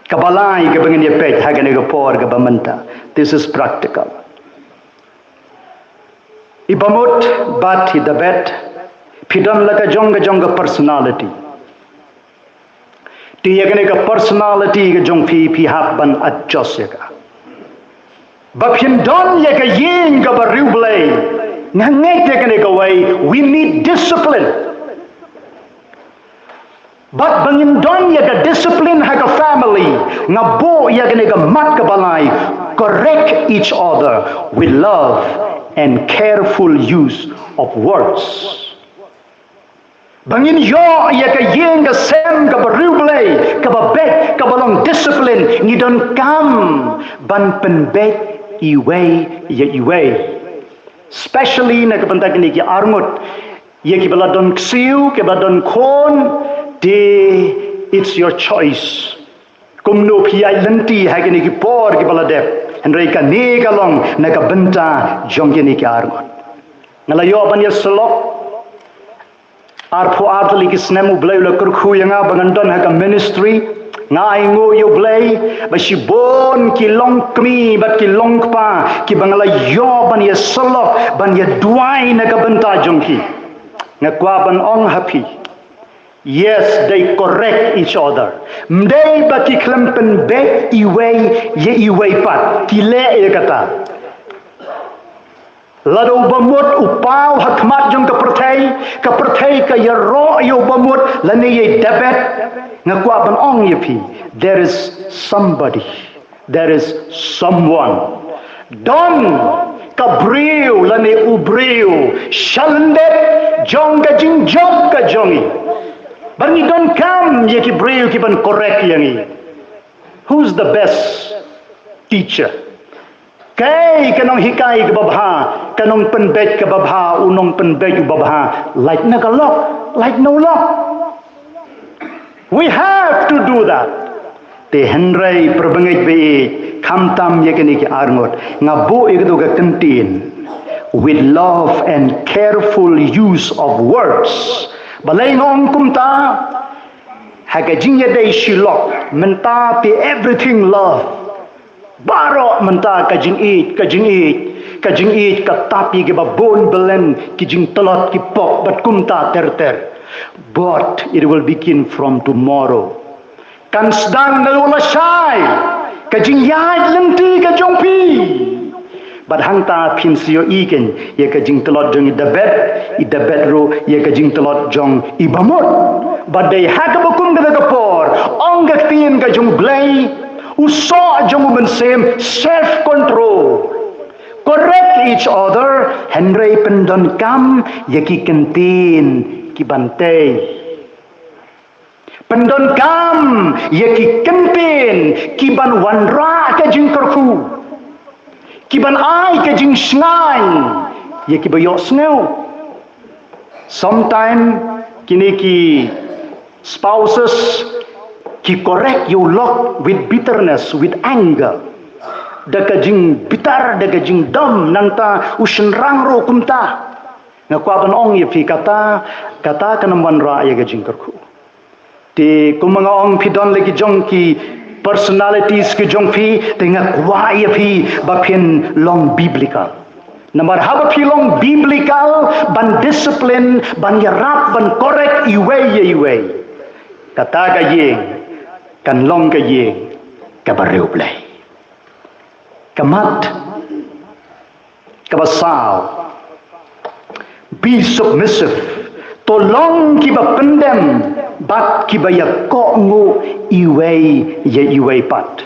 Kaba lai kaba ngin ïa peit ha kane ka por kaba mynta. This is practical. I Bamut bad i Dabet, phi don la ka jong ka jong ka personality. Te ïa kane ka personality ka jong phi, phi hap ban adjust ïa ka. Ba phin don ïa ka ïing kaba riewblei. Nga ngeit ïa kane kawei, we need discipline. Bad ba ngin don ïa ka discipline ha ka family, nga buh ïa kane ka mat kaba lai, correct each other with love and careful use of words. Ba ngin ïoh ïa ka ïing ka sem kaba riewblei, kaba beit, kaba long discipline, ngi donkam ban pynbeit iwei ïa iwei. Especially na ka bynta kine ki arngut, ïa kiba la don ksiew, kiba la don khun, te it's your choice. Kumno phi ïaid lynti ha kine ki por kiba la dep. Hynrei kane ka long na ka bynta jong kine ki arngut. Nga la ïoh ban ïasyllok arphew ar tylli ki snem, U Blei u la kyrkhu ïa nga ba ngan don ha ka ministry. Nga ainguh ïa U Blei ba shibun ki longkmie bad ki longkpa kiba nga la ïoh ban ïasyllok, ban ïaduwai na ka bynta jong ki. Nga kwah ban ong ha phi, yes, they correct each other. Ym dei ba ki khlem pynbeit iwei ïa iwei pat, ki leh ïa kata. Lada u Bamut u paw ha khmat jong ka pyrthei, ka pyrthei ka ïaroh ïa u Bamut lane ïa i Dabet, nga kwah ban ong ïa phi, there is somebody, there is someone. Don ka briew lane u briew sha lyndet jong ka jingjop ka jong ngi. Bad ngi donkam ïa ki briew ki ban correct ïa ngi. Who's the best teacher? Kaei ka nonghikai kaba bha, ka nongpynbeit kaba bha, u nongpynbeit uba bha? Lait na ka lok, lait na u lok. We have to do that. Te hynrei, para bangeit ba ïeit, khamtam ïa kine ki arngut, nga buh ïa kata ka kyntien, with love and careful use of words. Balei nga ong kumta? Ha ka jingïadei shi lok mynta te everything love. Baroh mynta ka jingïeit, ka jingïeit, ka jingïeit ka tap ïa kiba bun belen, ki jingtlot, ki pop bad kumta ter ter. But it will begin from tomorrow. Kan sdang naduh lashai ka jingïaid lynti ka jong phi. Bad hangta phin sa ïohi kein ïa ka jingtlot jong i Dabid, i Dabid ruh ïa ka jingtlot jong i bamut. Bad dei ha kaba kum kata ka por, ong ka ktien ka jong U Blei, u soh jong u mynsiem, self control. Correct each other, hynrei pyndonkam ïa ki kyntien ki ban tei. Pyndonkam ïa ki kyntien ki ban wanrah ka jingkyrkhu, ki ban ai ka jingshngaiñ ïa ki ba ïohsngew. Sometimes kine ki spouses ki correct ïa u lok with bitterness, with anger. Da ka jingbitar, da ka jingdom, nangta u shynrang ruh kumta. Nga kwah ban ong ïa phi kata, kata kan ym wanrah ïa ka jingkyrkhu. Te kumba nga ong, phi don la ki jong ki personalities ki jong phi, te nga kwah ïa phi ba phin long biblical. Namar haba phi long biblical, ban discipline, ban ïarap, ban correct iwei ïa iwei, kata ka ïing kan long ka ïing kaba riewblei. Ka mat kaba saw, be submissive. To long kiba pyndem bad kiba ïakohnguh iwei ïa iwei pat.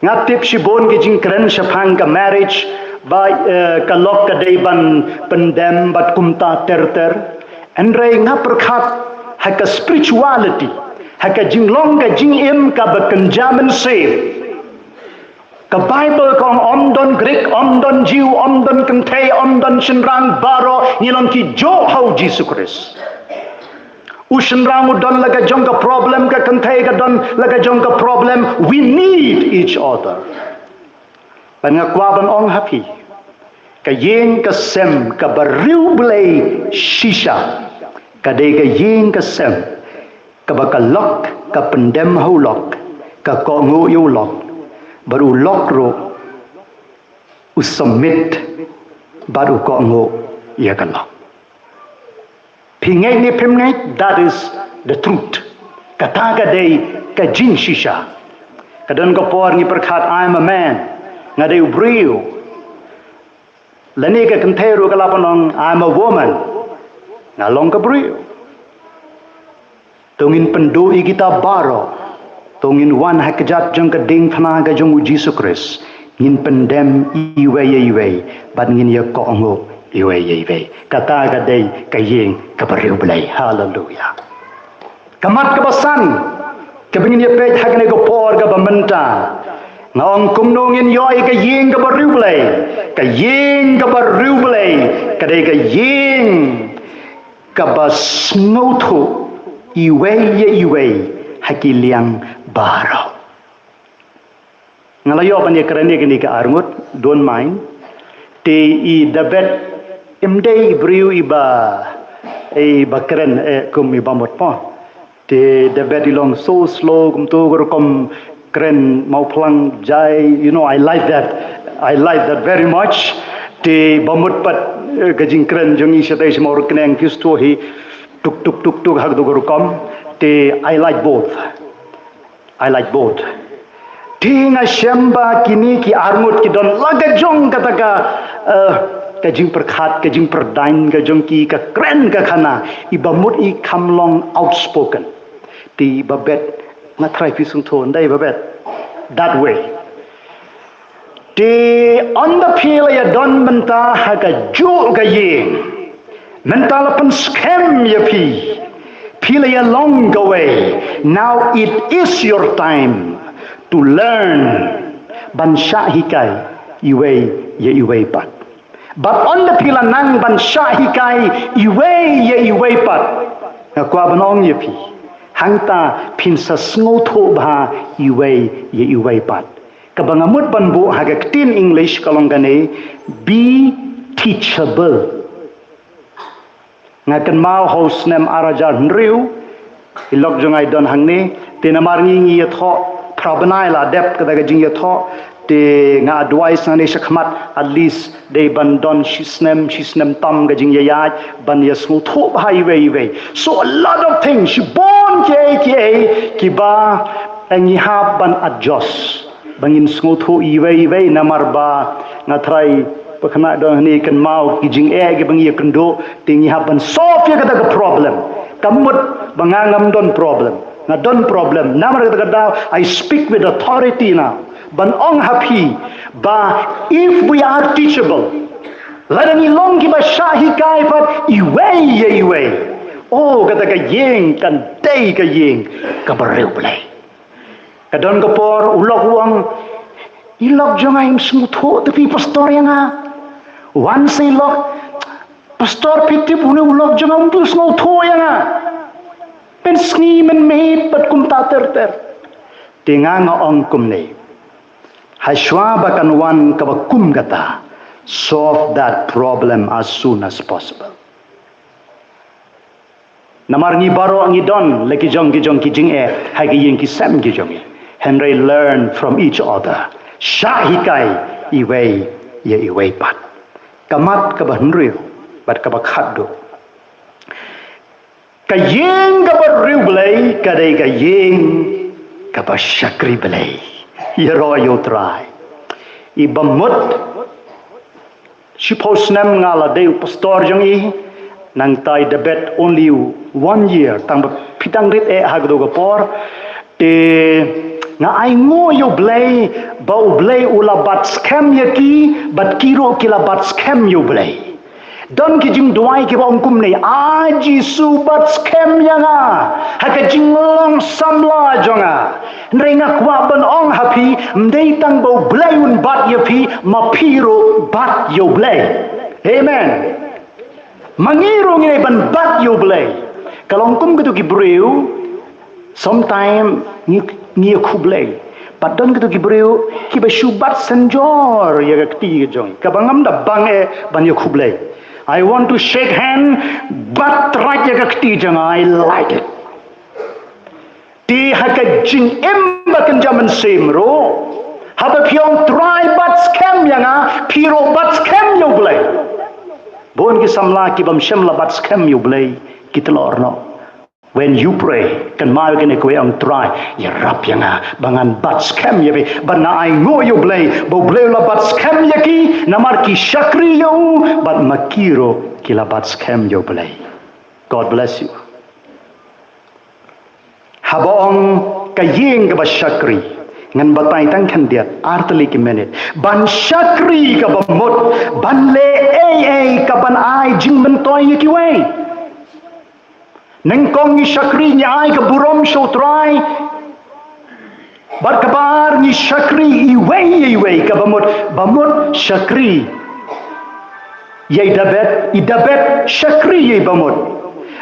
Nga tip shibun ki jingkren shaphang ka marriage ba, eh, ka lok ka dei ban pyndem bad kumta ter ter. Hynrei nga pyrkhat ha ka spirituality, ha ka jinglong ka jingim kaba kynja mynsiem. Ka Baibl ka ong, ym don Grik, ym don Jiw, ym don kynthei, ym don shynrang, baroh ngi long kijuh ha U Jisu Khrist. U shynrang u don la ka jong ka problem, ka kynthei ka don la ka jong ka problem. We need each other. Bad nga kwah ban ong ha phi, ka ïing ka sem kaba riewblei shisha ka dei ka ïing ka sem kaba ka lok ka pyndem ha u lok, ka kohnguh ïa u lok, bad u lok ruh u submit bad u kohnguh ïa ka lok. Phi ngeit ne phim ngeit, that is the truth. Kata ka dei ka jingshisha. Ka don ka por ngi pyrkhat, "I am a man." Nga dei u briew. Lane ka kynthei ruh ka lah ban ong, "I am a woman." Nga long ka briew. To ngin pynduh ïa kita baroh. To ngin wan ha kjat jong ka diengphna ka jong U Jisu Khrist. Ngin pyndem iwei ïa iwei bad ngin ïakohnguh iwei ïa iwei. Kata ka dei ka ïing kaba riewblei. Haleluya. Ka mat kaba san kaba ngin ïa peit ha kane ka por kaba mynta. Nga ong kumno ngin ïoh ïa ka ïing kaba riewblei. Ka ïing kaba riewblei ka dei ka ïing kaba sngewthuh iwei ïa iwei ha ki liang baroh. Nga la ïoh ban ïa kren ïa kine ki arngut, don't mind. Te i Dabid im dei i briew iba, iba kren, eh, kum i bamut pat. Te Dabid i long so slow, kumto ka rukom kren mawphlang jai, you know, I like that. I like that very much. Te bamut pat, eh, ka jingkren jong i shatei sha mawryngkneng ki sngewthuh hi, tuk tuk tuk tuk ha kato ka rukom. Te I like both. I like both. Te nga shem ba kine ki arngut ki don la ka jong kata ka, eh, ka jingpyrkhat, ka jingpyrdaiñ ka jong ki, ka kren ka khana, i bamut i kham long outspoken. Te i Babet, nga tharai phi sngewthuh, ym dei Babet? That way. Te ynda phi la ïa don mynta ha kajuh ka ïing, mynta la pynskhem ïa phi, phi la ïa long kawei. Now it is your time to learn, ban shah hikai iwei ïa iwei pat. Bad ynda phi la nang ban shah hikai iwei ïa iwei pat, nga kwah ban ong ïa phi, hangta phin sa sngewthuh bha iwei ïa iwei pat. Kaba nga mut ban buh ha ka ktien English ka long kane, be teachable. Nga kynmaw ha u snem ar hajar hynriew, i lok jong nga i don hangne, te namar ngi ngi ïathoh phra bnai la dep kata ka jingïathoh, te nga advice nangne shakhmat, at least dei ban don shi snem, shi snem tam ka jingïaid, ban ïa sngewthuh bha iwei iwei. So a lot of things, shibun kiei kiei kiba ngi hap ban adjust. Ba ngin sngewthuh iwei iwei namar ba nga trai ba khynnah don hangne kynmaw ki jingeh kiba ngi ïakynduh te ngi hap ban solve ïa kata ka problem. Ka mut ba nga ngam don problem. Nga don problem. Namar kata ka daw I speak with authority now. Ban ong ha phi ba if we are teachable, lada ngi long kiba shah hikai pat iwei ïa iwei, oh, kata ka ïing kan dei ka ïing kaba riewblei. Ka don ka por u lok u ong, i lok jong nga im sngewthuh te phi pastor ïa nga. Wan sa i lok, pastor phi tip une u lok jong nga um sngewthuh ïa nga. Mynsngi mynmiet bad kumta ter ter. Te nga nga ong kumne. Hashwa ba kan wan kaba kum kata, solve that problem as soon as possible. Namar ngi baroh ngi don la ki jong ki jong ki jingeh ha ki ïing ki sem ki jong ngi. Hynrei learn from each other. Shah hikai iwei ïa iwei pat. Ka mat kaba hynriew bad kaba khatduh. Ka ïing kaba riewblei ka dei ka ïing kaba shakri Blei. Ïaroh ïa u Trai. I bamut shiphew snem nga la dei u pastor jong i, nangta i da bet only one year, tang ba phi dang rit eh ha katu ka por. Te nga ainguh ïa u Blei ba u Blei u la bat skhem ïa ki bad ki ruh ki la bat skhem ïa u Blei. Don ki jingduwai kiba ong kumne, a Jisu bat skhem ïa nga ha ka jinglong samla jong nga. Hynrei nga kwah ban ong ha phi, ym dei tang ba u Blei un bat ïa phi, ma phi ruh bat ïa u Blei. Amen. Ma ngi ruh ngi dei ban bat ïa u Blei. Ka long kum katu ki briew, sometime ngi ngi ïakhublei. Bad don katu ki briew kiba shu bat synjor ïa ka kti ka jong. Kaba ngam da bang eh ban ïakhublei. I want to shake hand, bat trai ïa ka kti jong, I like it. Te ha ka jingim ba kynja mynsiem ruh, haba phi ong Trai bat skhem ïa nga, phi ruh bat skhem ïa u Blei. Bun ki samla ki bym shym la bat skhem ïa u Blei ki tlor noh. When you pray, kynmaw ïa kane kawei, ong Trai, ïarap ïa nga ba ngan bat skhem ïa phi, bad nga ainguh ïa u Blei ba u Blei u la bat skhem ïa ki namar ki shakri ïa u, bad ma ki ruh ki la bat skhem ïa u Blei. God bless you. Haba ong ka ïing kaba shakri, ngan batai tang khyndiat, ar tylli ki minit. Ban shakri kaba mut, ban leh ei ei kaban ai jingmyntoi ïa kiwei. Nyngkong ngi shakri ngi ai ka burom sha u Trai. Bad kaba ar ngi shakri iwei ïa iwei kaba mut, ba mut shakri ïa i Dabid, i Dabid shakri ïa i bamut.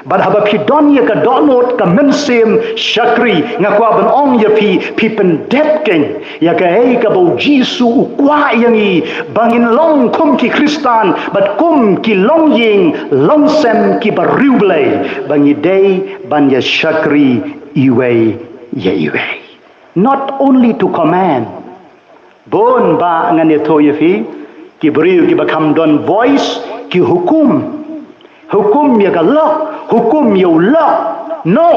Bad haba phi don ïa ka dohnud ka mynsiem shakri, nga kwah ban ong ïa phi, phi pyndep keiñ ïa kaei kaba u Jisu u kwah ïa ngi, ba ngin long kum ki Khristan bad kum ki longïing longsem kiba riewblei, ba ngi dei ban ïa shakri iwei ïa iwei. Not only to command. Bun ba ngan ïathuh ïa phi, ki briew kiba kham don voice ki hukum. Hukum ïa ka lok, hukum ïa u lok. No.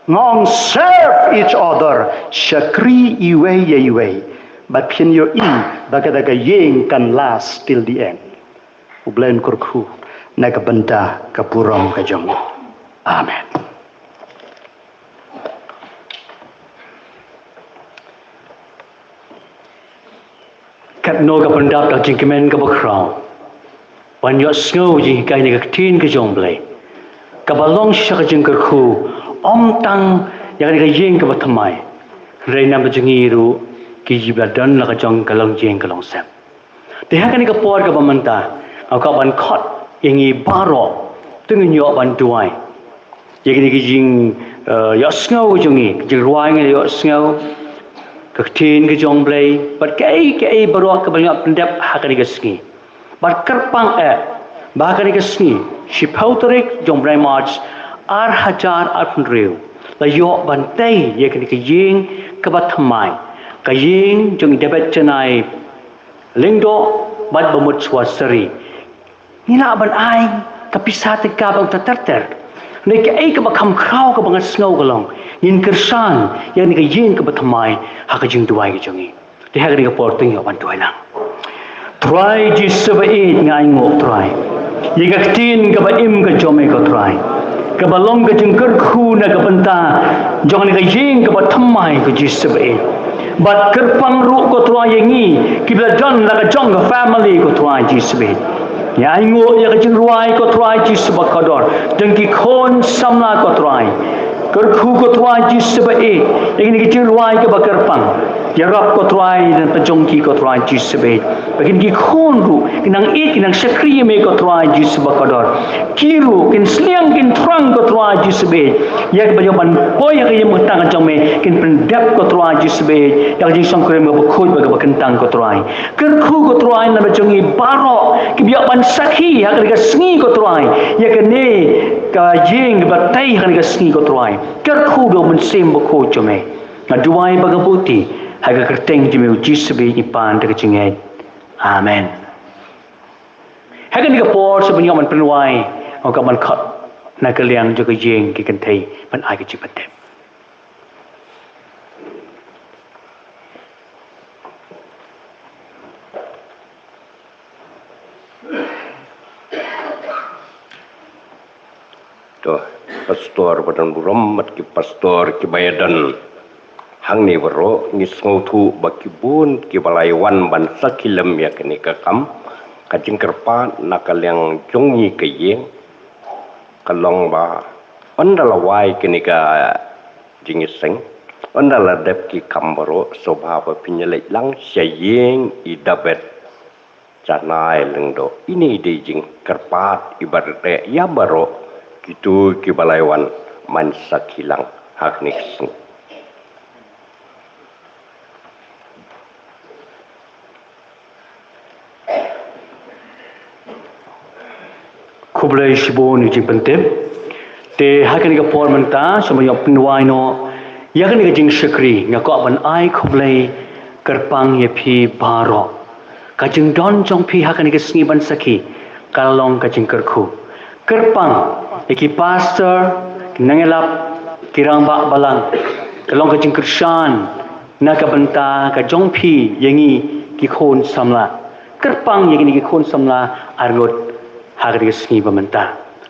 Nga ong serve each other, shakri iwei ïa iwei. Bad phin ïohi ba kata ka ïing kan last till the end. U Blei un kyrkhu na ka bynta ka burom ka jong u. Amen. Katno ka pyndap da ka jingkmen kaba khraw ban ïohsngew jinghikai na ka ktien ka jong u Blei, kaba long shisha ka jingkyrkhu ym tang ïa kane ka ïing kaba thymmai, hynrei na ka bynta jong ngi ruh kiba don la ka jong ka longïing ka longsem. Te ha kane ka por kaba mynta, nga kwah ban khot ïa ngi baroh, to ngin ïoh ban duwai ïa kine ki jing, eh, ïohsngew jong ngi, ki jingrwai ngi la ïohsngew, ka ktien ka jong u Blei, bad kaei kaei baroh kaba ngi la pyndep ha kane ka sngi. Bad kyrpang eh ba ha kane ka sngi, shiphew tarik jong u bnai March, ar hajar arphew hynriew, la ïoh ban tei ïa kane ka ïing kaba thymmai, ka ïing jong i Dabid Janai Lyngdoh bad Bamut Suasari. Ngi lah ban ai ka pisa tyngka bad kumta ter ter. Hynrei kaei kaba kham khraw kaba nga sngew ka long, ngin kyrshan ïa kane ka ïing kaba thymmai ha ka jingduwai ka jong ngi. Te ha kane ka por to ngin ïa ban duwai lang. Trai Jisu ba ïeit, nga ainguh Trai ïa ka ktien kaba im ka jong me ko Trai, kaba long ka jingkyrkhu na ka bynta jong kane ka ïing kaba thymmai ko Jisu ba ïeit. Bad kyrpang ruh ko Trai ïa ngi kiba la don la ka jong ka family ko Trai Jisu ba ïeit. Nga ainguh ïa ka jingrwai ko Trai Jisu ba kordor jong ki khun samla ko Trai. Kyrkhu ko Trai Jisu ba ïeit ïa kine ki jingrwai kiba kyrpang. Ïarap ko Trai na ka jong ki ko Trai Jisu ba ïeit, ba kine ki khun ruh kin nang ïeit, kin nang shakri ïa me ko Trai Jisu ba kordor. Ki ruh kin sliang kin thrang ko Trai Jisu ba ïeit, ïa kaba ïoh ban poi ha ka ïing ka jong me kin pyndep ko Trai Jisu ba ïeit ïa ka jingsngewkmen kaba khuid bad kaba kyntang ko Trai. Kyrkhu ko Trai na ka jong ngi baroh kiba ïoh ban sakhi ha kane ka sngi ko Trai ïa kane ka ïing kaba tei ha kane ka sngi ko Trai. Kyrkhu da u Mynsiem Bakhuid jong me. Nga duwai bad nga buti ha ka kyrteng jong me u Jisu ba ïeit, ngi pan da ka jingngeit. Amen. Ha kane ka por sha ban ïoh ban pynwai, nga kwah ban khot na ka liang jong ka ïing ki kynthei ban ai ka jingpyntip. To, pastor ba don burom bad ki pastor kiba ïadon hangne baroh, ngi sngewthuh ba ki bun kiba la ïa wan ban sakhi lem ïa kane ka kam ka jingkyrpad na ka liang jong ngi ka ïing. Ka long ba ynda la wai kane ka jingïaseng, ynda la dep ki kam baroh, sngewbha ba phin ïaleit lang sha ïing i David. Janai lyngdoh ine i dei jingkyrpad iba rte ïa baroh kito kiba la ïa wan ban sakhi lang ha kane ka sngi. Khublei shibun ïa ka jingpyntip. Te ha kane ka por mynta sha ban ïoh pynwai noh ïa kane ka jingshakri, nga kwah ban ai khublei kyrpang ïa phi baroh. Ka jingdon jong phi ha kane ka sngi ban sakhi ka long ka jingkyrkhu. Kyrpang ïa ki pastor, ki nongïalap, ki rangbah balang, ka long ka jingkyrshan na ka bynta ka jong phi ïa ngi ki khun samla. Kyrpang ïa kine ki khun samla arngut ha kane ka sngi ba mynta.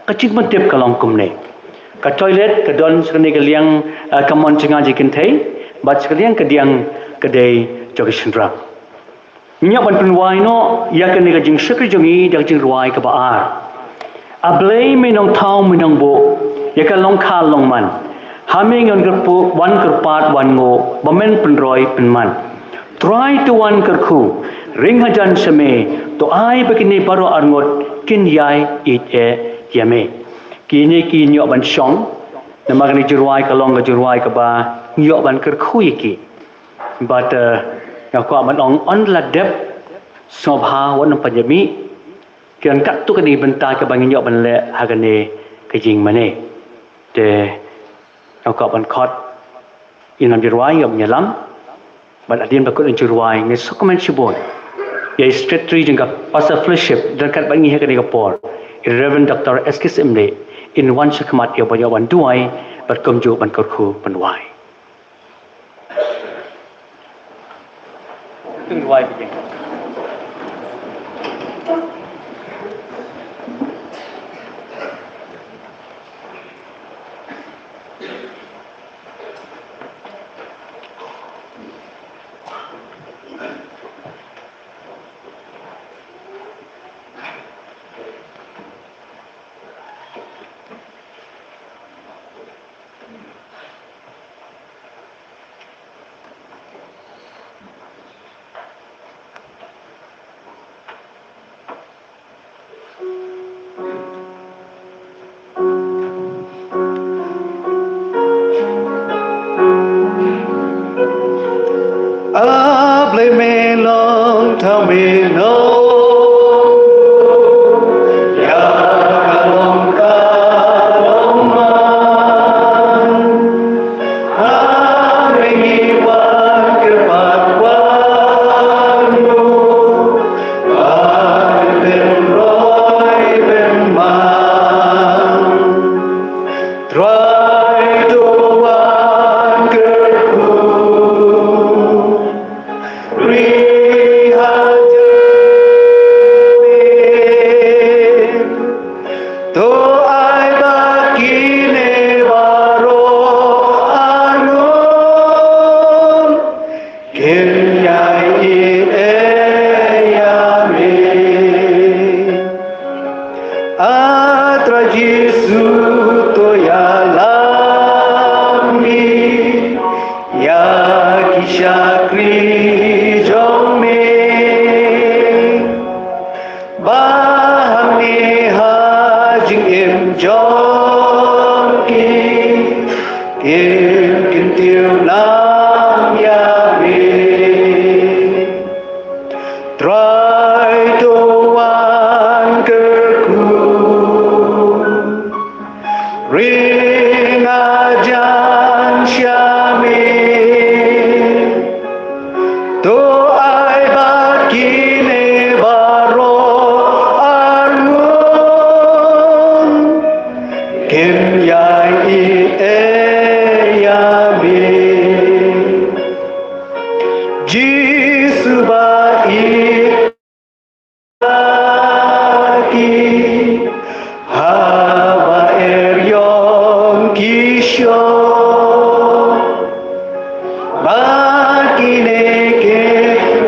Ka jingpyntip ka long kumne. Ka toilet ka don sha kane ka liang, eh, kamon jngai jong ki kynthei, bad sha ka liang kadiang ka dei jong ki shynrang. Ngi ïoh ban pynwai noh ïa kane ka jingshakri jong ngi da ka jingrwai kaba ar. A Blei me nongthaw me nongbuh ïa ka longkha longman. Ha me ngi wan kyrpad, wan kyrpad wan nguh ba men pynroi pynman. Trai to wan kyrkhu, ring hajan sha me, to ai ba kine baroh arngut kin ïai ïeit eh ïa me. Kine ki ngi ïoh ban shong, namar kane ka jingrwai ka long ka jingrwai kaba ngi ïoh ban kyrkhu ïa ki. Bad, eh, nga kwah ban ong ynda la dep, sngewbha wat nang pynjah mih, ki don katto katne bynta kaba ngin ïoh ban leh ha kane ka jingmane. Te nga kwah ban khot ïa ki nongïarwai ïa ban ïalam. Bad hadien ba kut ïa ki nongïarwai, nga sngewkmen shibun ïa i secretary jong ka Pastor Fellowship ryngkat bad ngi ha kane ka por, i Reverend Doctor S K Syiemlieh, in wan sha khmat ïa ban ïoh ban duwai bad kumjuh ban kyrkhu pynwai. A Blei me nongthaw me nongbuh ïa ka longkha longman. Ai to wan kyrkhu, ring hajan sha me. To ai bad kine baroh arngut, kin ïai ïeit ïa me. Jisu ba ïeit ki haba er ïong ki shong, ba kine ki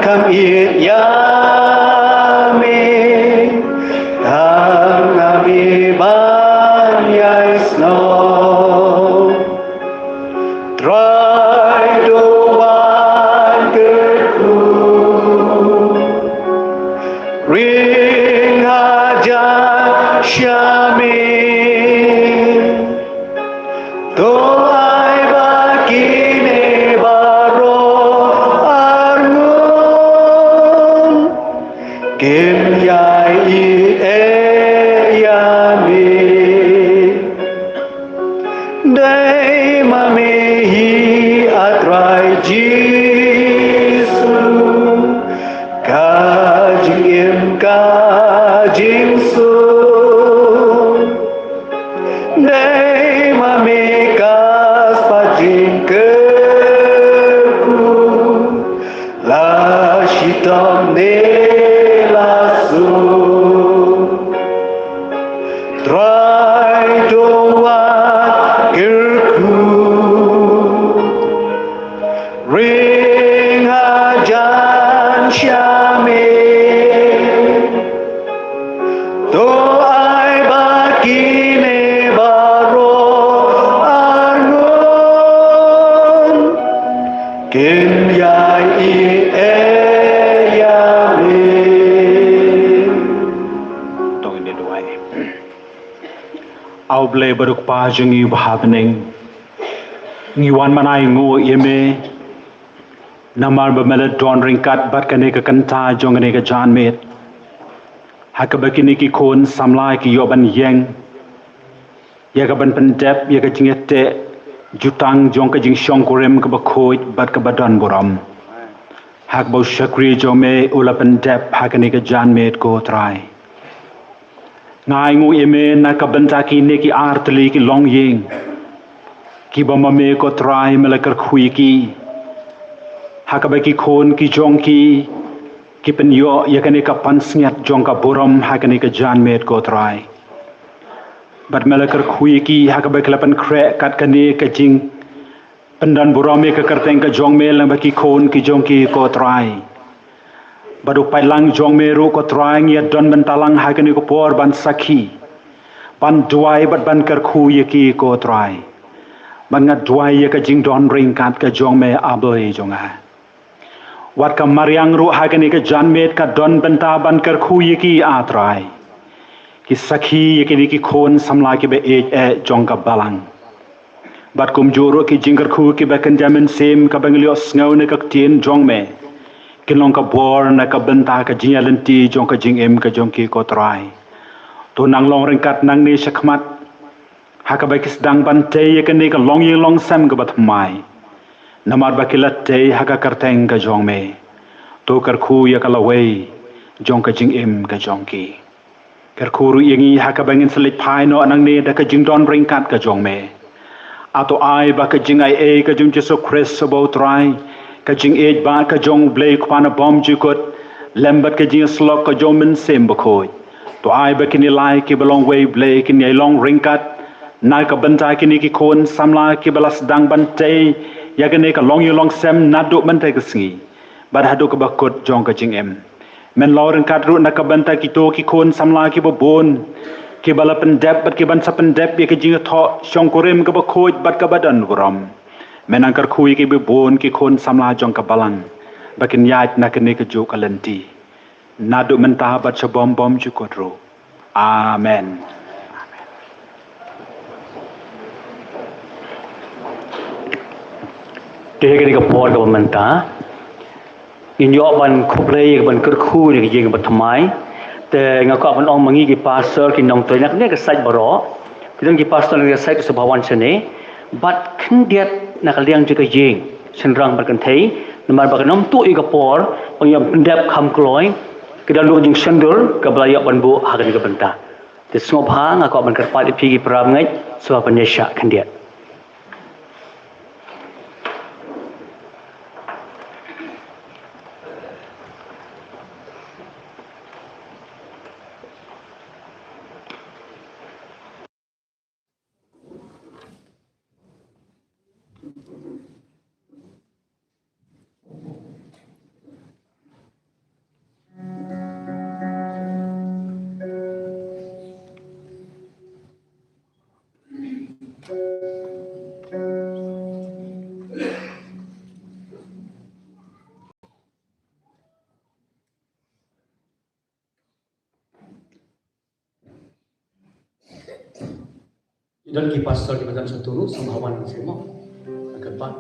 kham ïeit ïa me, tang ha me ban ïai snoh. Trai to wan kyrkhu, ring hajan sha me. To ai ba kine baroh arngut, kin ïai ïeit ïa me. Dei ma me hi, A Trai Jisu, ka jingim, ka jingsuk. Dei ma me ka spah jingkyrkhu, la shitom ne la suk. Trai to wan kyrkhu, ring hajan sha me. To ai ba kine baroh arngut, kin ïai ïeit ïa me. To ngin ïa duwai. A U Blei ba dei U Kpa jong ngi uba ha bneng, ngi wan ban ainguh ïa me namar ba me la don ryngkat bad kane ka kynta jong kane ka janmiet, ha kaba kine ki khun samla ki ïoh ban ïeng ïa ka ban pyndep ïa ka jingïateh jutang jong ka jingshongkurim kaba khuid bad kaba don burom, ha kaba u shakri jong me u la pyndep ha kane ka janmiet, ko Trai. Nga ainguh ïa me na ka bynta kine ki artylli ki longïing kiba ma me, ko Trai, me la kyrkhu ïa ki, ha kaba ki khun ki jong ki ki pynïoh ïa kane ka pansngiat jong ka burom ha kane ka janmiet, ko Trai. Bad me la kyrkhu ïa ki ha kaba ki la pynkhreh kat kane ka jing pyndon burom ïa ka kyrteng ka jong me lyngba ki khun ki jong ki, ko Trai. Bad u paidlang jong me ruh, ko Trai, ngi ïa don bynta lang ha kane ka por ban sakhi, ban duwai bad ban kyrkhu ïa ki, ko Trai. Bad nga duwai ïa ka jingdon ryngkat ka jong me, A Blei jong nga. Wat ka mariang ruh ha kane ka janmiet ka don bynta ban kyrkhu ïa ki, A Trai, ki sakhi ïa kine ki khun samla kiba ïeit eh jong ka balang. Bad kumjuh ruh ki jingkyrkhu kiba kynja mynsiem kaba ngi la ïohsngew na ka ktien jong me, kin long ka bor na ka bynta ka jingïalynti jong ka jingim ka jong ki, ko Trai. To nang long ryngkat nangne shakhmat, ha kaba ki sdang ban tei ïa kane ka longïing longsem kaba thymmai, namar ba ki la tei ha ka kyrteng ka jong me. To kyrkhu ïa ka lawei jong ka jingim ka jong ki. Kyrkhu ruh ïa ngi ha kaba ngin sa leit phai noh nangne da ka jingdon ryngkat ka jong me. A to ai ba ka jingaiei ka jong Jisu Khrist uba u Trai, ka jingïeit ba ka jong U Blei Kpa na bymjukut, lem bad ka jingïasyllok ka jong u Mynsiem Bakhuid, to ai ba kine lai kiba long wei Blei kin ïai long ryngkat na ka bynta kine ki khun samla kiba la sdang ban tei ïa kane ka longïing longsem naduh mynta ka sngi bad haduh kaba kut jong ka jingim. Men long ryngkat ruh na ka bynta kito ki khun samla kiba bun kiba la pyndep bad kiban sa pyndep ïa ka jingïathoh shongkurim kaba khuid bad kaba don burom. Men nang kyrkhu ïa kiba bun ki khun samla jong ka balang ba kin ïaid na kane kajuh ka lynti, naduh mynta bad sha bym bymjukut ruh. Amen. Te ha kane ka por kaba mynta, Ngin ïoh ban khublei, ban kyrkhu ïa ka ïing ba thymmai. Te nga kwah ban ong ma ngi ki pastor, ki nongtrei na kane ka site baroh. Ki don ki pastor na kane ka site, sngewbha wan shane. Bad khyndiat na ka liang jong ka ïing, shynrang bad kynthei, namar ba kan ym tuh ïa ka por ban ïa pyndep kham kloi. Ki don ruh ka jingshondur kaba la ïoh ban buh ha kane ka bynta. Te sngewbha, nga kwah ban kyrpad ïa phi ki para bangeit, sngewbha ban ïa shah khyndiat. Ki don ki pastor kiba don sha tu ruh, sngewbha wan sha mo. Kyrpad.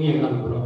Ïa ngan bro.